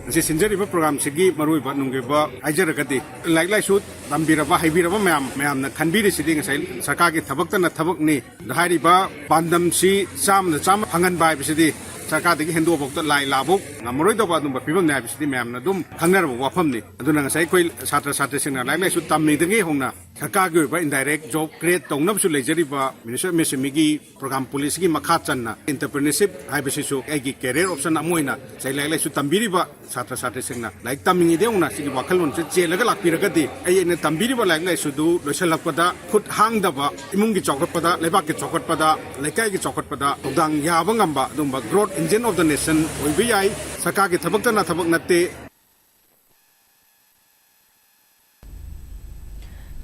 ꯉꯁꯤ ꯁꯤꯟꯖꯔꯤꯕ ꯄ꯭ꯔꯣꯒ꯭ꯔꯥꯝꯁꯤꯒꯤ ꯃꯔꯨꯑꯣꯏꯕ ꯅꯨꯡꯒꯤ ꯑꯣꯏꯕ ꯍꯥꯏꯖꯔꯒꯗꯤ, ꯂꯥꯏꯔꯤꯛ ꯂꯥꯏꯁꯨ ꯇꯝꯕꯤꯔꯕ, ꯍꯩꯕꯤꯔꯕ ꯃꯌꯥꯝ, ꯃꯌꯥꯝꯅ ꯈꯟꯕꯤꯔꯤꯁꯤꯗꯤ ꯉꯁꯥꯏ ꯁꯔꯀꯥꯔꯒꯤ ꯊꯕꯛꯇꯅ ꯊꯕꯛꯅꯤ꯫ ꯑꯗ ꯍꯥꯏꯔꯤꯕ ꯄꯥꯟꯗꯝꯁꯤ ꯆꯥꯝꯃꯗ ꯆꯥꯝꯃ ꯐꯪꯍꯟꯕ ꯍꯥꯏꯕꯁꯤꯗꯤ ꯁꯔꯀꯥꯔꯗꯒꯤ ꯍꯦꯟꯗꯣꯛꯐꯥꯎꯗ ꯂꯥꯏ ꯂꯥꯕꯧ ꯉꯝꯃꯔꯣꯏꯗꯧꯕ ꯑꯗꯨꯝꯕ ꯐꯤꯕꯝꯅꯤ ꯍꯥꯏꯕꯁꯤꯗꯤ ꯃꯌꯥꯝꯅ ꯑꯗꯨꯝ ꯈꯪꯅꯔꯕ ꯋꯥꯐꯝꯅꯤ꯫ ꯑꯗꯨꯅ ꯉꯁꯥꯏ ꯑꯩꯈꯣꯏ ꯁꯥꯇ꯭ꯔ ꯁꯥꯇ꯭ꯔꯤꯁꯤꯡꯅ ꯂꯥꯏꯔꯤꯛ ꯂꯥꯏꯁꯨ ꯇꯝꯃꯤꯗꯒꯤ ꯍꯧꯅ ꯁꯔꯀꯥꯔꯒꯤ ꯑꯣꯏꯕ indirect job create ꯇꯧꯅꯕꯁꯨ ꯂꯩꯖꯔꯤꯕ Ministry of M S M E ꯒꯤ program policy ꯒꯤ ꯃꯈꯥ ꯆꯟꯅ entrepreneurship ꯍꯥꯏꯕꯁꯤꯁꯨ ꯑꯩꯒꯤ career option ꯑꯃ ꯑꯣꯏꯅ ꯉꯁꯥꯏ ꯂꯥꯏꯔꯤꯛ ꯂꯥꯏꯁꯨ ꯇꯝꯕꯤꯔꯤꯕ ꯁꯥꯇ꯭ꯔ ꯁꯥꯇ꯭ꯔꯤꯁꯤꯡꯅ ꯂꯥꯏꯔꯤꯛ ꯇꯝꯃꯤꯉꯩꯗꯒꯤ ꯍꯧꯅ ꯁꯤꯒꯤ ꯋꯥꯈꯜꯂꯣꯟꯁꯦ ꯆꯦꯜꯂꯒ ꯂꯥꯛꯄꯤꯔꯒꯗꯤ, ꯑꯩ ꯑꯩꯅ ꯇꯝꯕꯤꯔꯤꯕ ꯂꯥꯏꯔꯤꯛ ꯂꯥꯏꯁꯨꯗꯨ ꯂꯣꯏꯁꯤꯜꯂꯛꯄꯗ ꯈꯨꯠ ꯍꯥꯡꯗꯕ, ꯏꯃꯨꯡꯒꯤ ꯆꯥꯎꯈꯠꯄꯗ, ꯂꯩꯕꯥꯛꯀꯤ ꯆꯥꯎꯈꯠꯄꯗ, ꯂꯩꯀꯥꯏꯒꯤ ꯆꯥꯎꯈꯠꯄꯗ ꯊꯧꯗꯥꯡ ꯌꯥꯕ ꯉꯝꯕ ꯑꯗꯨꯒꯨꯝꯕ growth engine of the nation ꯑꯣꯏꯕ ꯌꯥꯏ꯫ ꯁꯔꯀꯥꯔꯒꯤ ꯊꯕꯛꯇꯅ ꯊꯕꯛ ꯅꯠꯇꯦ꯫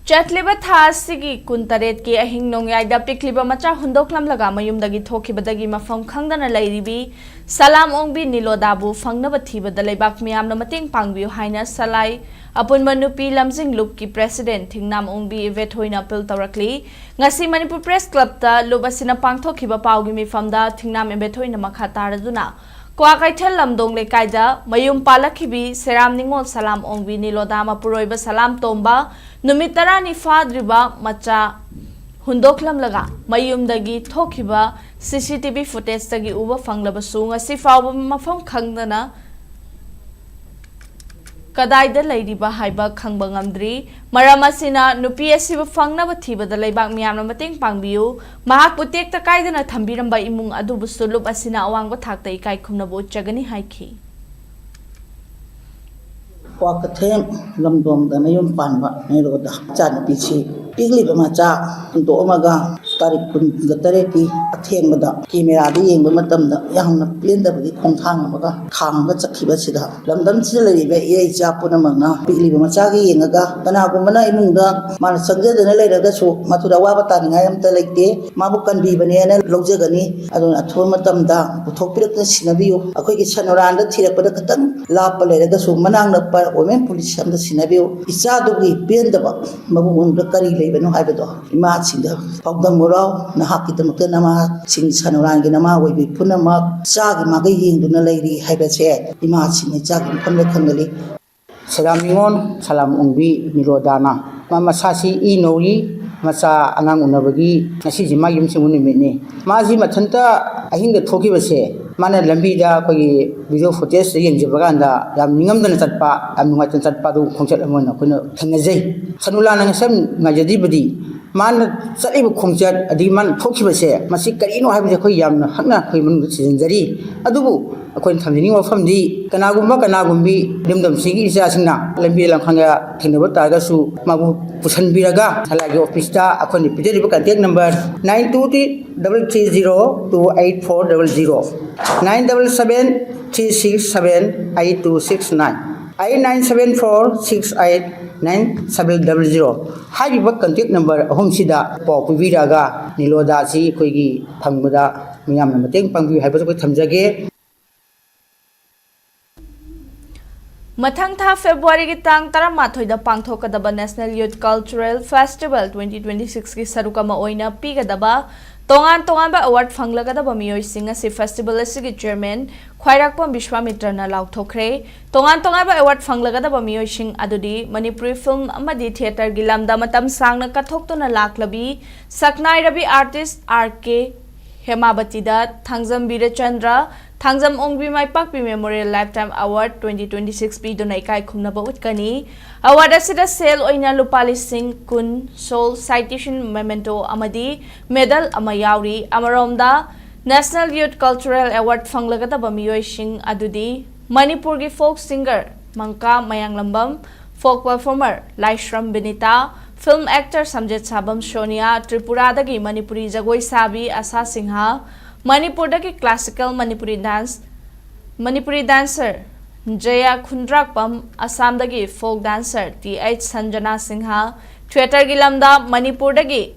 ꯆꯠꯂꯤꯕ ꯊꯥ ꯑꯁꯤꯒꯤ ꯀꯨꯟꯇꯔꯦꯠꯀꯤ ꯑꯍꯤꯡ ꯅꯣꯡꯌꯥꯏꯗ ꯄꯤꯛꯂꯤꯕ ꯃꯆꯥ ꯍꯨꯟꯗꯣꯛꯂꯝꯂꯒ ꯃꯌꯨꯝꯗꯒꯤ ꯊꯣꯛꯈꯤꯕꯗꯒꯤ ꯃꯐꯝ ꯈꯪꯗꯅ ꯂꯩꯔꯤꯕꯤ ꯁꯂꯥꯝ ꯑꯣꯡꯕꯤ ꯅꯤꯂꯣꯗꯥꯕꯨ ꯐꯪꯅꯕ ꯊꯤꯕꯗ ꯂꯩꯕꯥꯛ ꯃꯤꯌꯥꯝꯅ ꯃꯇꯦꯡ ꯄꯥꯡꯕꯤꯌꯨ ꯍꯥꯏꯅ ꯁꯂꯥꯏ ꯑꯄꯨꯟꯕ ꯅꯨꯄꯤ ꯂꯝꯖꯤꯡ ꯂꯨꯞꯀꯤ ꯄ꯭ꯔꯦꯁꯤꯗꯦꯟꯠ ꯊꯤꯡꯅꯥꯝ ꯑꯣꯡꯕꯤ ꯏꯕꯦꯊꯣꯏꯅ ꯑꯄꯤꯜ ꯇꯧꯔꯛꯂꯤ꯫ ꯉꯁꯤ ꯃꯅꯤꯄꯨꯔ ꯄ꯭ꯔꯦꯁ ꯀ꯭ꯂꯕꯇ ꯂꯨꯞ ꯑꯁꯤꯅ ꯄꯥꯡꯊꯣꯛꯈꯤꯕ ꯄꯥꯎꯒꯤ ꯃꯤꯐꯝꯗ ꯊꯤꯡꯅꯥꯝ ꯏꯕꯦꯊꯣꯏꯅ ꯃꯈꯥ ꯇꯥꯔꯗꯨꯅ ꯀ꯭ꯋꯥꯀꯩꯊꯦꯜ ꯂꯝꯗꯣꯡ ꯂꯩꯀꯥꯏꯗ ꯃꯌꯨꯝ ꯄꯥꯜꯂꯛꯈꯤꯕꯤ ꯁꯦꯔꯥꯝ ꯅꯤꯉꯣꯜ ꯁꯂꯥꯝ ꯑꯣꯡꯕꯤ ꯅꯤꯂꯣꯗꯥ ꯃꯄꯨꯔꯣꯏꯕ ꯁꯂꯥꯝ ꯇꯣꯝꯕ ꯅꯨꯃꯤꯠ ꯇꯔꯥꯅꯤ ꯐꯥꯗ꯭ꯔꯤꯕ ꯃꯆꯥ ꯍꯨꯟꯗꯣꯛꯂꯝꯂꯒ ꯃꯌꯨꯝꯗꯒꯤ ꯊꯣꯛꯈꯤꯕ ꯁꯤ ꯁꯤ ꯇꯤ ꯚꯤ ꯐꯨꯇꯦꯖꯇꯒꯤ ꯎꯕ ꯐꯪꯂꯕꯁꯨ ꯉꯁꯤ ꯐꯥꯎꯕ ꯃꯐꯝ ꯈꯪꯗꯅ ꯀꯗꯥꯏꯗ ꯂꯩꯔꯤꯕ ꯍꯥꯏꯕ ꯈꯪꯕ ꯉꯝꯗ꯭ꯔꯤ꯫ ꯃꯔꯝ ꯑꯁꯤꯅ ꯅꯨꯄꯤ ꯑꯁꯤꯕꯨ ꯐꯪꯅꯕ ꯊꯤꯕꯗ ꯂꯩꯕꯥꯛ ꯃꯤꯌꯥꯝꯅ ꯃꯇꯦꯡ ꯄꯥꯡꯕꯤꯌꯨ꯫ ꯃꯍꯥꯛꯄꯨ ꯇꯦꯛꯇ ꯀꯥꯏꯗꯅ ꯊꯝꯕꯤꯔꯝꯕ ꯏꯃꯨꯡ ꯑꯗꯨꯕꯨꯁꯨ ꯂꯨꯞ ꯑꯁꯤꯅ ꯑꯋꯥꯡꯕ ꯊꯥꯛꯇ ꯏꯀꯥꯏ ꯈꯨꯝꯅꯕ ꯎꯠꯆꯒꯅꯤ ꯍꯥꯏꯈꯤ꯫ ꯀ꯭ꯋꯥꯀꯩꯊꯦꯜ ꯂꯝꯗꯣꯡꯗ ꯃꯌꯨꯝ ꯄꯥꯟꯕ ꯅꯤꯔꯣꯗ ꯏꯆꯥꯅꯨꯄꯤꯁꯤ ꯄꯤꯛꯂꯤꯕ ꯃꯆꯥ ꯍꯨꯟꯗꯣꯛꯑꯝꯃꯒ ꯇꯥꯔꯤꯛ ꯀꯨꯟꯒ ꯇꯔꯦꯠꯀꯤ ꯑꯊꯦꯡꯕꯗ ꯀꯦꯃꯦꯔꯥꯗ ꯌꯦꯡꯕ ꯃꯇꯝꯗ ꯌꯥꯝꯅ ꯄꯦꯟꯗꯕꯒꯤ ꯈꯣꯡꯊꯥꯡ ꯑꯃꯒ ꯈꯥꯝꯃꯒ ꯆꯠꯈꯤꯕꯁꯤꯗ ꯂꯝꯗꯝꯁꯤꯗ ꯂꯩꯔꯤꯕ ꯏꯔꯩ ꯏꯆꯥ ꯄꯨꯝꯅꯃꯛꯅ ꯄꯤꯛꯂꯤꯕ ꯃꯆꯥꯒꯤ ꯌꯦꯡꯉꯒ ꯀꯅꯥꯒꯨꯝꯕꯅ ꯏꯃꯨꯡꯗ ꯃꯥꯅ ꯆꯪꯖꯗꯅ ꯂꯩꯔꯒꯁꯨ ꯃꯗꯨꯗ ꯑꯋꯥꯕ ꯇꯥꯅꯤꯡꯉꯥꯏ ꯑꯝꯇ ꯂꯩꯇꯦ꯫ ꯃꯥꯕꯨ ꯀꯟꯕꯤꯕꯅꯦꯅ ꯂꯧꯖꯒꯅꯤ꯫ ꯑꯗꯨꯅ ꯑꯊꯨꯕ ꯃꯇꯝꯗ ꯄꯨꯊꯣꯛꯄꯤꯔꯛꯇꯨꯅ ꯁꯤꯟꯅꯕꯤꯌꯨ꯫ ꯑꯩꯈꯣꯏꯒꯤ ꯁꯦꯅꯣꯔꯥꯟꯗ ꯊꯤꯔꯛꯄꯗ ꯈꯤꯇꯪ ꯂꯥꯞꯄ ꯂꯩꯔꯒꯁꯨ ꯃꯅꯥꯛ ꯅꯛꯄ ꯋꯨꯃꯦꯟ ꯄꯨꯂꯤꯁ ꯑꯃꯗ ꯁꯤꯟꯅꯕꯤꯌꯨ꯫ ꯏꯆꯥꯗꯨꯒꯤ ꯄꯦꯟꯗꯕ ꯃꯕꯨꯡ ꯑꯣꯏꯕꯗ ꯀꯔꯤ ꯂꯩꯕꯅꯣ ꯍꯥꯏꯕꯗꯣ ꯏꯃꯥꯁꯤꯡꯗ ꯄꯥꯎꯗꯝꯃꯨꯔꯣ꯫ ꯅꯍꯥꯛꯀꯤꯗꯃꯛꯇ ꯅꯃꯥꯁꯤꯡ ꯁꯦꯅꯣꯔꯥꯟꯒꯤ ꯅꯃꯥ ꯑꯣꯏꯕꯤ ꯄꯨꯝꯅꯃꯛ ꯆꯥꯒꯤ ꯃꯥꯒ ꯌꯦꯡꯗꯨꯅ ꯂꯩꯔꯤ ꯍꯥꯏꯕꯁꯦ ꯏꯃꯥꯁꯤꯡꯅ ꯏꯆꯥꯒꯤ ꯃꯐꯝꯗ ꯈꯪꯍꯜꯂꯤ꯫ ꯁꯦꯔꯥꯝ ꯅꯤꯉꯣꯜ ꯁꯂꯥꯝ ꯑꯣꯡꯕꯤ ꯅꯤꯔꯣꯗꯥꯅ ꯃꯥ ꯃꯁꯥꯁꯤ ꯏ ꯅꯧꯔꯤ꯫ ꯃꯆꯥ ꯑꯉꯥꯡ ꯎꯅꯕꯒꯤ ꯉꯁꯤꯁꯤ ꯃꯥ ꯌꯨꯝ ꯁꯤꯡꯕ ꯅꯨꯃꯤꯠꯅꯤ꯫ ꯃꯥꯁꯤ ꯃꯊꯟꯇ ꯑꯍꯤꯡꯗ ꯊꯣꯛꯈꯤꯕꯁꯦ ꯃꯥꯅ ꯂꯝꯕꯤꯗ ꯑꯩꯈꯣꯏꯒꯤ ꯚꯤꯗꯤꯑꯣ ꯐꯨꯇꯦꯖꯇ ꯌꯦꯡꯖꯕ ꯀꯥꯟꯗ ꯌꯥꯝ ꯅꯤꯡꯉꯝꯗꯅ ꯆꯠꯄ, ꯌꯥꯝ ꯅꯨꯡꯉꯥꯏꯇꯅ ꯆꯠꯄ ꯑꯗꯨ ꯈꯣꯡꯆꯠ ꯑꯃ ꯑꯣꯏꯅ ꯑꯩꯈꯣꯏꯅ ꯊꯦꯡꯅꯖꯩ꯫ ꯁꯅꯨꯂꯥꯅ ꯉꯁꯝ ꯉꯥꯏꯖꯗ꯭ꯔꯤꯕꯗꯤ ꯃꯥꯅ ꯆꯠꯂꯤꯕ ꯈꯣꯡꯆꯠ ꯑꯗꯒꯤ ꯃꯥꯅ ꯊꯣꯛꯈꯤꯕꯁꯦ ꯃꯁꯤ ꯀꯔꯤꯅꯣ ꯍꯥꯏꯕꯁꯦ ꯑꯩꯈꯣꯏ ꯌꯥꯝꯅ ꯍꯛꯅ ꯑꯩꯈꯣꯏ ꯃꯅꯨꯡꯗ ꯊꯤꯖꯤꯟꯖꯔꯤ꯫ ꯑꯗꯨꯕꯨ ꯑꯩꯈꯣꯏꯅ ꯊꯝꯖꯅꯤꯡꯕ ꯋꯥꯐꯝꯗꯤ ꯀꯅꯥꯒꯨꯝꯕ ꯀꯅꯥꯒꯨꯝꯕꯤ ꯏꯔꯝꯗꯝꯁꯤꯒꯤ ꯏꯆꯥꯁꯤꯡꯅ ꯂꯝꯕꯤ ꯂꯝꯈꯥꯡꯗ ꯊꯦꯡꯅꯕ ꯇꯥꯔꯒꯁꯨ ꯃꯥꯕꯨ ꯄꯨꯁꯤꯟꯕꯤꯔꯒ ꯁꯂꯥꯏꯒꯤ ꯑꯣꯐꯤꯁꯇ ꯑꯩꯈꯣꯏꯅ ꯄꯤꯖꯔꯤꯕ contact number nine two three double three zero two eight four double zero, nine double seven three six seven eight two six nine, eight nine seven four six eight nine seven double zero. ꯍꯥꯏꯔꯤꯕ contact number ꯑꯍꯨꯝꯁꯤꯗ ꯄꯥꯎ ꯄꯤꯕꯤꯔꯛꯑꯒ ꯅꯤꯂꯣꯗꯥ ꯑꯁꯤ ꯑꯩꯈꯣꯏꯒꯤ ꯐꯪꯕꯗ ꯃꯤꯌꯥꯝꯅ ꯃꯇꯦꯡ ꯄꯥꯡꯕꯤꯌꯨ ꯍꯥꯏꯕꯁꯨ ꯑꯩꯈꯣꯏ ꯊꯝꯖꯒꯦ꯫ ꯃꯊꯪ ꯊꯥ ꯐꯦꯕ꯭ꯔꯨꯋꯥꯔꯤꯒꯤ ꯇꯥꯡ ꯇꯔꯥꯃꯥꯊꯣꯏꯗ ꯄꯥꯡꯊꯣꯛꯀꯗꯕ National Youth Cultural Festival twenty twenty six ꯀꯤ ꯁꯔꯨꯛ ꯑꯃ ꯑꯣꯏꯅ ꯄꯤꯒꯗꯕ ꯇꯣꯉꯥꯟ ꯇꯣꯉꯥꯟꯕ ꯑꯦꯋꯥꯔꯗ ꯐꯪꯂꯒꯗꯕ ꯃꯤꯑꯣꯏꯁꯤꯡ ꯑꯁꯤ ꯐꯦꯁꯇꯤꯚꯦꯜ ꯑꯁꯤꯒꯤ ꯆꯤꯌꯔꯃꯦꯟ ꯈ꯭ꯋꯥꯏꯔꯥꯛꯄꯝ ꯕꯤꯁ꯭ꯋꯥꯃꯤꯇ꯭ꯔꯅ ꯂꯥꯎꯊꯣꯛꯈ꯭ꯔꯦ꯫ ꯇꯣꯉꯥꯟ ꯇꯣꯉꯥꯟꯕ ꯑꯦꯋꯥꯔꯗ ꯐꯪꯂꯒꯗꯕ ꯃꯤꯑꯣꯏꯁꯤꯡ ꯑꯗꯨꯗꯤ ꯃꯅꯤꯄꯨꯔꯤ ꯐꯤꯜꯝ ꯑꯃꯗꯤ ꯊꯤꯌꯦꯇꯔꯒꯤ ꯂꯝꯗ ꯃꯇꯝ ꯁꯥꯡꯅ ꯀꯠꯊꯣꯛꯇꯨꯅ ꯂꯥꯛꯂꯕꯤ ꯁꯛꯅꯥꯏꯔꯕꯤ ꯑꯥꯔꯇꯤꯁ ꯑꯥꯔ ꯀꯦ ꯍꯦꯃꯥꯕꯇꯤꯗ, Thangjam Birchandra, Thangjam Ongbi Maipakpi Memorial Lifetime Award twenty twenty six ꯄꯤꯗꯨꯅ ꯏꯀꯥꯏ ꯈꯨꯝꯅꯕ ꯎꯠꯀꯅꯤ꯫ ꯑꯦꯋꯥꯔꯗ ꯑꯁꯤꯗ ꯁꯦꯜ ꯑꯣꯏꯅ ꯂꯨꯄꯥ ꯂꯤꯁꯤꯡ ꯀꯨꯟ, Soul Citation Memento ꯑꯃꯗꯤ ꯃꯦꯗꯜ ꯑꯃ ꯌꯥꯎꯔꯤ꯫ ꯑꯃꯔꯣꯝꯗ National Youth Cultural Award ꯐꯪꯂꯒꯗꯕ ꯃꯤꯑꯣꯏꯁꯤꯡ ꯑꯗꯨꯗꯤ ꯃꯅꯤꯄꯨꯔꯒꯤ ꯐꯣꯛ ꯁꯤꯡꯒꯔ ꯃꯪꯀꯥ ꯃꯌꯥꯡꯂꯝꯕꯝ, folk performer Laishram Binita, film actor Samjet Sabam Sonia, ꯇ꯭ꯔꯤꯄꯨꯔꯥꯗꯒꯤ ꯃꯅꯤꯄꯨꯔꯤ ꯖꯒꯣꯏ ꯁꯥꯕꯤ ꯑꯁꯥ ꯁꯤꯡꯍ, ꯃꯅꯤꯄꯨꯔꯗꯒꯤ classical Manipuri dance, Manipuri dancer Jaya Khundrakpam, ꯑꯁꯥꯝꯗꯒꯤ folk dancer T H Sanjana Singh, ꯊꯤꯌꯦꯇꯔꯒꯤ ꯂꯝꯗ ꯃꯅꯤꯄꯨꯔꯗꯒꯤ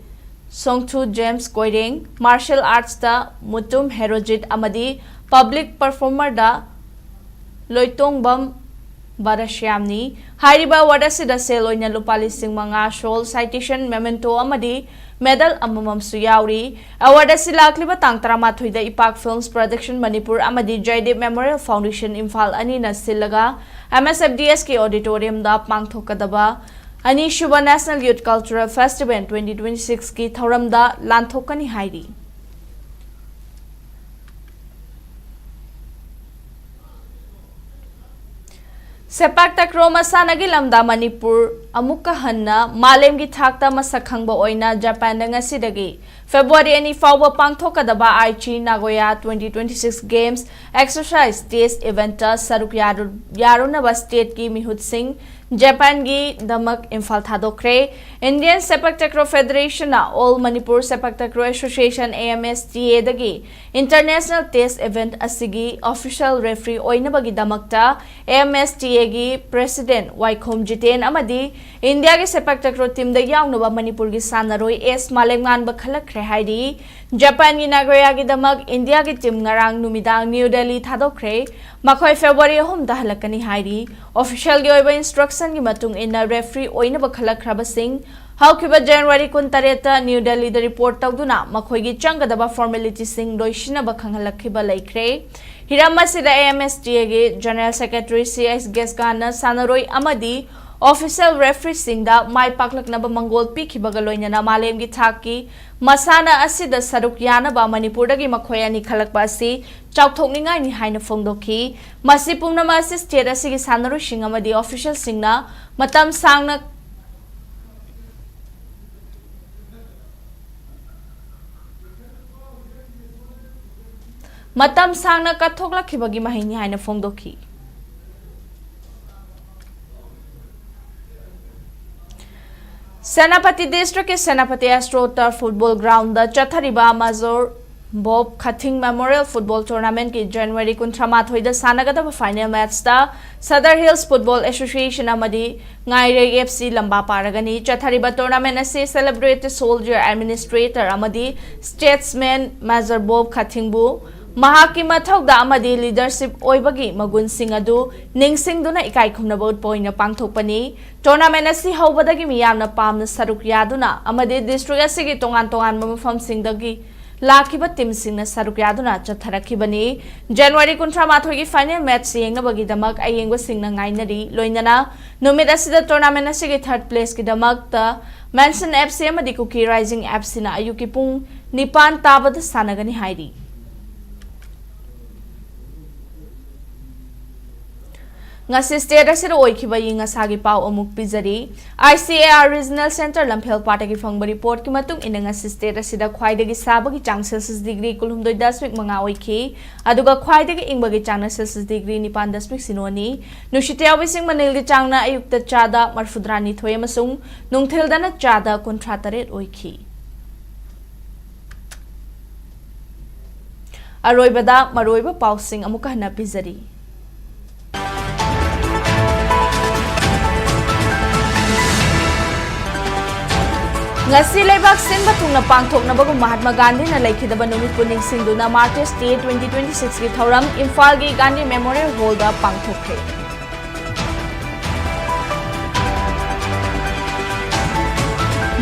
Songthu James Koireng, martial artist Mutum Herojit ꯑꯃꯗꯤ ꯄꯕ꯭ꯂꯤꯛ ꯄꯔꯐꯣꯔꯃꯔꯗ ꯂꯣꯏꯇꯣꯡꯕꯝ ꯕꯥꯔꯥꯁ꯭ꯌꯥꯝꯅꯤ꯫ ꯍꯥꯏꯔꯤꯕ ꯑꯦꯋꯥꯔꯗ ꯑꯁꯤꯗ ꯁꯦꯜ ꯑꯣꯏꯅ ꯂꯨꯄꯥ ꯂꯤꯁꯤꯡ ꯃꯉꯥ, Soul Citation Memento ꯑꯃꯗꯤ ꯃꯦꯗꯜ ꯑꯃꯃꯝꯁꯨ ꯌꯥꯎꯔꯤ꯫ ꯑꯦꯋꯥꯔꯗ ꯑꯁꯤ ꯂꯥꯛꯂꯤꯕ ꯇꯥꯡ ꯇꯔꯥꯃꯥꯊꯣꯏꯗ ꯏꯄꯥꯛ Films Production ꯃꯅꯤꯄꯨꯔ ꯑꯃꯗꯤ ꯖꯌꯗꯤꯞ Memorial Foundation ꯏꯝꯐꯥꯜ ꯑꯅꯤꯅ ꯁꯤꯜꯂꯒ M S F D S ꯀꯤ auditorium ꯗ ꯄꯥꯡꯊꯣꯛꯀꯗꯕ ꯑꯅꯤꯁꯨꯕ National Youth Cultural Festival twenty twenty six ꯀꯤ ꯊꯧꯔꯝꯗ ꯂꯥꯟꯊꯣꯛꯀꯅꯤ ꯍꯥꯏꯔꯤ꯫ ꯁꯦꯄꯥꯛ ꯇꯀ꯭ꯔꯣ ꯃꯁꯥꯟꯅꯒꯤ ꯂꯝꯗ ꯃꯅꯤꯄꯨꯔ ꯑꯃꯨꯛꯀ ꯍꯟꯅ ꯃꯥꯂꯦꯝꯒꯤ ꯊꯥꯛꯇ ꯃꯁꯛ ꯈꯪꯕ ꯑꯣꯏꯅ ꯖꯄꯥꯟꯗ ꯉꯁꯤꯗꯒꯤ ꯐꯦꯕ꯭ꯔꯨꯋꯥꯔꯤ ꯑꯅꯤ ꯐꯥꯎꯕ ꯄꯥꯡꯊꯣꯛꯀꯗꯕ ꯑꯥꯏꯆꯤ ꯅꯥꯒꯣꯌꯥ twenty twenty-six Games Exercise Test Event ꯇ ꯁꯔꯨꯛ ꯌꯥꯔꯨ-, ꯌꯥꯔꯨꯅꯕ state ꯀꯤ ꯃꯤꯍꯨꯠꯁꯤꯡ ꯖꯄꯥꯟꯒꯤꯗꯃꯛ Imphal ꯊꯥꯗꯣꯛꯈ꯭ꯔꯦ꯫ Indian Sepak Takraw Federation ꯅ All Manipur Sepak Takraw Association, A M S T A, ꯗꯒꯤ International Test Event ꯑꯁꯤꯒꯤ official referee ꯑꯣꯏꯅꯕꯒꯤꯗꯃꯛꯇ A M S T A ꯒꯤ President ꯋꯥꯏꯈꯣꯝ ꯖꯤꯇꯦꯟ ꯑꯃꯗꯤ ꯏꯟꯗꯤꯌꯥꯒꯤ ꯁꯦꯄꯥꯛ ꯇꯀ꯭ꯔꯣ team ꯗ ꯌꯥꯎꯅꯕ ꯃꯅꯤꯄꯨꯔꯒꯤ ꯁꯥꯟꯅꯔꯣꯏ ꯑꯦꯁ ꯃꯥꯂꯦꯝꯉꯥꯟꯕ ꯈꯜꯂꯛꯈ꯭ꯔꯦ ꯍꯥꯏꯔꯤ꯫ ꯖꯄꯥꯟꯒꯤ ꯅꯥꯒꯣꯌꯥꯒꯤꯗꯃꯛ ꯏꯟꯗꯤꯌꯥꯒꯤ team ꯉꯔꯥꯡ ꯅꯨꯃꯤꯗꯥꯡ ꯅ꯭ꯌꯨ ꯗꯦꯜꯂꯤ ꯊꯥꯗꯣꯛꯈ꯭ꯔꯦ꯫ ꯃꯈꯣꯏ ꯐꯦꯕ꯭ꯔꯨꯋꯥꯔꯤ ꯑꯍꯨꯝꯗ ꯍꯜꯂꯛꯀꯅꯤ ꯍꯥꯏꯔꯤ꯫ Official ꯒꯤ ꯑꯣꯏꯕ instruction ꯒꯤ ꯃꯇꯨꯡ ꯏꯟꯅ referee ꯑꯣꯏꯅꯕ ꯈꯜꯂꯛꯈ꯭ꯔꯕꯁꯤꯡ ꯍꯧꯈꯤꯕ ꯖꯅꯋꯥꯔꯤ ꯀꯨꯟꯇꯔꯦꯠꯇ ꯅ꯭ꯌꯨ ꯗꯦꯜꯂꯤꯗ report ꯇꯧꯗꯨꯅ ꯃꯈꯣꯏꯒꯤ ꯆꯪꯒꯗꯕ formality ꯁꯤꯡ ꯂꯣꯏꯁꯤꯟꯅꯕ ꯈꯪꯍꯜꯂꯛꯈꯤꯕ ꯂꯩꯈ꯭ꯔꯦ꯫ ꯍꯤꯔꯝ ꯑꯁꯤꯗ A M S T A ꯒꯤ General Secretary C S ꯒꯦꯁꯀꯥꯟꯅ ꯁꯥꯟꯅꯔꯣꯏ ꯑꯃꯗꯤ official referee ꯁꯤꯡꯗ ꯃꯥꯏ ꯄꯥꯛꯂꯛꯅꯕ ꯃꯪꯒꯣꯜ ꯄꯤꯈꯤꯕꯒ ꯂꯣꯏꯅꯅ ꯃꯥꯂꯦꯝꯒꯤ ꯊꯥꯛꯀꯤ ꯃꯁꯥꯟꯅ ꯑꯁꯤꯗ ꯁꯔꯨꯛ ꯌꯥꯅꯕ ꯃꯅꯤꯄꯨꯔꯗꯒꯤ ꯃꯈꯣꯏ ꯑꯅꯤ ꯈꯜꯂꯛꯄ ꯑꯁꯤ ꯆꯥꯎꯊꯣꯛꯅꯤꯡꯉꯥꯏꯅꯤ ꯍꯥꯏꯅ ꯐꯣꯡꯗꯣꯛꯈꯤ꯫ ꯃꯁꯤ ꯄꯨꯝꯅꯃꯛ ꯑꯁꯤ state ꯑꯁꯤꯒꯤ ꯁꯥꯟꯅꯔꯣꯏꯁꯤꯡ ꯑꯃꯗꯤ official ꯁꯤꯡꯅ ꯃꯇꯝ ꯁꯥꯡꯅ ꯃꯇꯝ ꯁꯥꯡꯅ ꯀꯠꯊꯣꯛꯂꯛꯈꯤꯕꯒꯤ ꯃꯍꯩꯅꯤ ꯍꯥꯏꯅ ꯐꯣꯡꯗꯣꯛꯈꯤ꯫ ꯁꯦꯅꯥꯄꯇꯤ district ꯀꯤ Senapati Astro Turf Football Ground ꯗ ꯆꯠꯊꯔꯤꯕ Major Bob Khathing Memorial Football Tournament ꯀꯤ ꯖꯅꯋꯥꯔꯤ ꯀꯨꯟꯊ꯭ꯔꯥ ꯃꯥꯊꯣꯏꯗ ꯁꯥꯟꯅꯒꯗꯕ final match ꯇ Sadar Hills Football Association ꯑꯃꯗꯤ ꯉꯥꯏꯔꯩ F C ꯂꯝꯕꯥ ꯄꯥꯔꯒꯅꯤ꯫ ꯆꯠꯊꯔꯤꯕ tournament ꯑꯁꯤ Celebrity Soldier, Administrator ꯑꯃꯗꯤ Statesman Major ꯕꯣꯕ ꯈꯊꯤꯡꯕꯨ ꯃꯍꯥꯛꯀꯤ ꯃꯊꯧꯗꯥ ꯑꯃꯗꯤ leadership ꯑꯣꯏꯕꯒꯤ ꯃꯒꯨꯟꯁꯤꯡ ꯑꯗꯨ ꯅꯤꯡꯁꯤꯡꯗꯨꯅ ꯏꯀꯥꯏ ꯈꯨꯝꯅꯕ ꯎꯠꯄ ꯑꯣꯏꯅ ꯄꯥꯡꯊꯣꯛꯄꯅꯤ꯫ Tournament ꯑꯁꯤ ꯍꯧꯕꯗꯒꯤ ꯃꯤꯌꯥꯝꯅ ꯄꯥꯝꯅ ꯁꯔꯨꯛ ꯌꯥꯗꯨꯅ ꯑꯃꯗꯤ district ꯑꯁꯤꯒꯤ ꯇꯣꯉꯥꯟ ꯇꯣꯉꯥꯟꯕ ꯃꯐꯝꯁꯤꯡꯗꯒꯤ ꯂꯥꯛꯈꯤꯕ team ꯁꯤꯡꯅ ꯁꯔꯨꯛ ꯌꯥꯗꯨꯅ ꯆꯠꯊꯔꯛꯈꯤꯕꯅꯤ꯫ ꯖꯅꯋꯥꯔꯤ ꯀꯨꯟꯊ꯭ꯔꯥ ꯃꯥꯊꯣꯏꯒꯤ final match ꯌꯦꯡꯅꯕꯒꯤꯗꯃꯛ ꯑꯌꯦꯡꯕꯁꯤꯡꯅ ꯉꯥꯏꯅꯔꯤ꯫ ꯂꯣꯏꯅꯅ ꯅꯨꯃꯤꯠ ꯑꯁꯤꯗ tournament ꯑꯁꯤꯒꯤ third place ꯀꯤꯗꯃꯛꯇ Manson F C ꯑꯃꯗꯤ Kuki Rising F C ꯅ ꯑꯌꯨꯛꯀꯤ ꯄꯨꯡ ꯅꯤꯄꯥꯟ ꯇꯥꯕꯗ ꯁꯥꯟꯅꯒꯅꯤ ꯍꯥꯏꯔꯤ꯫ ꯉꯁꯤ state ꯑꯁꯤꯗ ꯑꯣꯏꯈꯤꯕ ꯑꯏꯪ ꯑꯁꯥꯒꯤ ꯄꯥꯎ ꯑꯃꯨꯛ ꯄꯤꯖꯔꯤ꯫ I C A R Regional Centre ꯂꯝꯐꯦꯜ ꯄꯥꯠꯇꯒꯤ ꯐꯪꯕ reportꯀꯤ ꯃꯇꯨꯡ ꯏꯟꯅ, ꯉꯁꯤ state ꯑꯁꯤꯗ ꯈ꯭ꯋꯥꯏꯗꯒꯤ ꯁꯥꯕꯒꯤ ꯆꯥꯡ Celsius degree ꯀꯨꯟꯍꯨꯝꯗꯣꯏ ꯗꯁꯃꯤꯛ ꯃꯉꯥ ꯑꯣꯏꯈꯤ, ꯑꯗꯨꯒ ꯈ꯭ꯋꯥꯏꯗꯒꯤ ꯏꯪꯕꯒꯤ ꯆꯥꯡꯅ Celsius degree ꯅꯤꯄꯥꯟ ꯗꯁꯃꯤꯛ ꯁꯤꯅꯣꯅꯤ꯫ ꯅꯨꯡꯁꯤꯠ ꯌꯥꯎꯕꯤꯁꯤꯡ ꯃꯅꯤꯜꯒꯤ ꯆꯥꯡꯅ ꯑꯌꯨꯛꯇ ꯆꯥꯗ ꯃꯔꯐꯨꯇꯔꯥꯅꯤꯊꯣꯏ ꯑꯃꯁꯨꯡ ꯅꯨꯡꯊꯤꯜꯗꯅ ꯆꯥꯗ ꯀꯨꯟꯊ꯭ꯔꯥ ꯇꯔꯦꯠ ꯑꯣꯏꯈꯤ꯫ ꯑꯔꯣꯏꯕꯗ ꯃꯔꯨꯑꯣꯏꯕ ꯄꯥꯎꯁꯤꯡ ꯑꯃꯨꯛꯀ ꯍꯟꯅ ꯄꯤꯖꯔꯤ꯫ ꯉꯁꯤ ꯂꯩꯕꯥꯛ ꯁꯤꯟꯕ ꯊꯨꯡꯅ ꯄꯥꯡꯊꯣꯛꯅꯕꯒꯨꯝ ꯃꯍꯥꯠꯃꯥ ꯒꯥꯟꯙꯤꯅ ꯂꯩꯈꯤꯗꯕ ꯅꯨꯃꯤꯠꯄꯨ ꯅꯤꯡꯁꯤꯡꯗꯨꯅ Martyrs' Day twenty twenty-sixꯀꯤ ꯊꯧꯔꯝ ꯏꯝꯐꯥꯜꯒꯤ ꯒꯥꯟꯙꯤ Memorial Hallꯗ ꯄꯥꯡꯊꯣꯛꯈ꯭ꯔꯦ꯫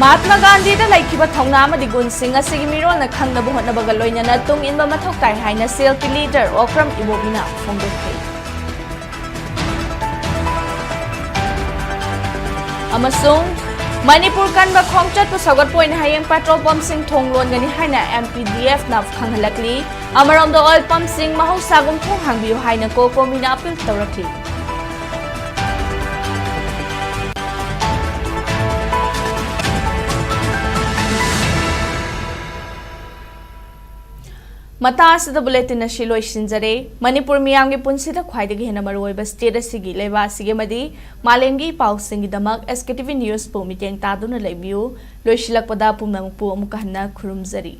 ꯃꯍꯥꯠꯃꯥ ꯒꯥꯟꯙꯤꯗ ꯂꯩꯈꯤꯕ ꯊꯧꯅꯥ ꯑꯃꯗꯤ ꯒꯨꯟꯁꯤꯡ ꯑꯁꯤꯒꯤ ꯃꯤꯔꯣꯜꯅ ꯈꯪꯅꯕ ꯍꯣꯠꯅꯕꯒ ꯂꯣꯏꯅꯅ ꯇꯨꯡ ꯏꯟꯕ ꯃꯊꯧ ꯇꯥꯏ ꯍꯥꯏꯅ CLP leader ꯑꯣꯀ꯭ꯔꯝ ꯏꯕꯣꯕꯤꯅ ꯐꯣꯡꯗꯣꯛꯈꯤ꯫ ꯑꯃꯁꯨꯡ ꯃꯅꯤꯄꯨꯔ ꯀꯟꯕ ꯈꯣꯡꯆꯠꯄꯨ ꯁꯧꯒꯠꯄ ꯑꯣꯏꯅ ꯍꯌꯦꯡ petrol pumpꯁꯤꯡ ꯊꯣꯡ ꯂꯣꯟꯒꯅꯤ ꯍꯥꯏꯅ MPDFꯅ ꯈꯪꯍꯜꯂꯛꯂꯤ꯫ ꯑꯃꯔꯣꯝꯗ oil pumpꯁꯤꯡ ꯃꯍꯧꯁꯥꯒꯨꯝ ꯊꯣꯡ ꯍꯥꯡꯕꯤꯌꯨ ꯍꯥꯏꯅ COCOMIꯅ appeal ꯇꯧꯔꯛꯂꯤ꯫ ꯃꯇꯥꯡ ꯑꯁꯤꯗ bulletin ꯑꯁꯤ ꯂꯣꯏꯁꯤꯟꯖꯔꯦ꯫ ꯃꯅꯤꯄꯨꯔ ꯃꯤꯌꯥꯝꯒꯤ ꯄꯨꯟꯁꯤꯗ ꯈ꯭ꯋꯥꯏꯗꯒꯤ ꯍꯦꯟꯅ ꯃꯔꯨꯑꯣꯏꯕ state ꯑꯁꯤꯒꯤ, ꯂꯩꯕꯥꯛ ꯑꯁꯤꯒꯤ ꯑꯃꯗꯤ ꯃꯥꯂꯦꯝꯒꯤ ꯄꯥꯎꯁꯤꯡꯒꯤꯗꯃꯛ SKTV Newsꯄꯨ ꯃꯤꯠꯌꯦꯡ ꯇꯥꯗꯨꯅ ꯂꯩꯕꯤꯌꯨ꯫ ꯂꯣꯏꯁꯤꯜꯂꯛꯄꯗ ꯄꯨꯝꯅꯃꯛꯄꯨ ꯑꯃꯨꯛꯀ ꯍꯟꯅ ꯈꯨꯔꯨꯝꯖꯔꯤ꯫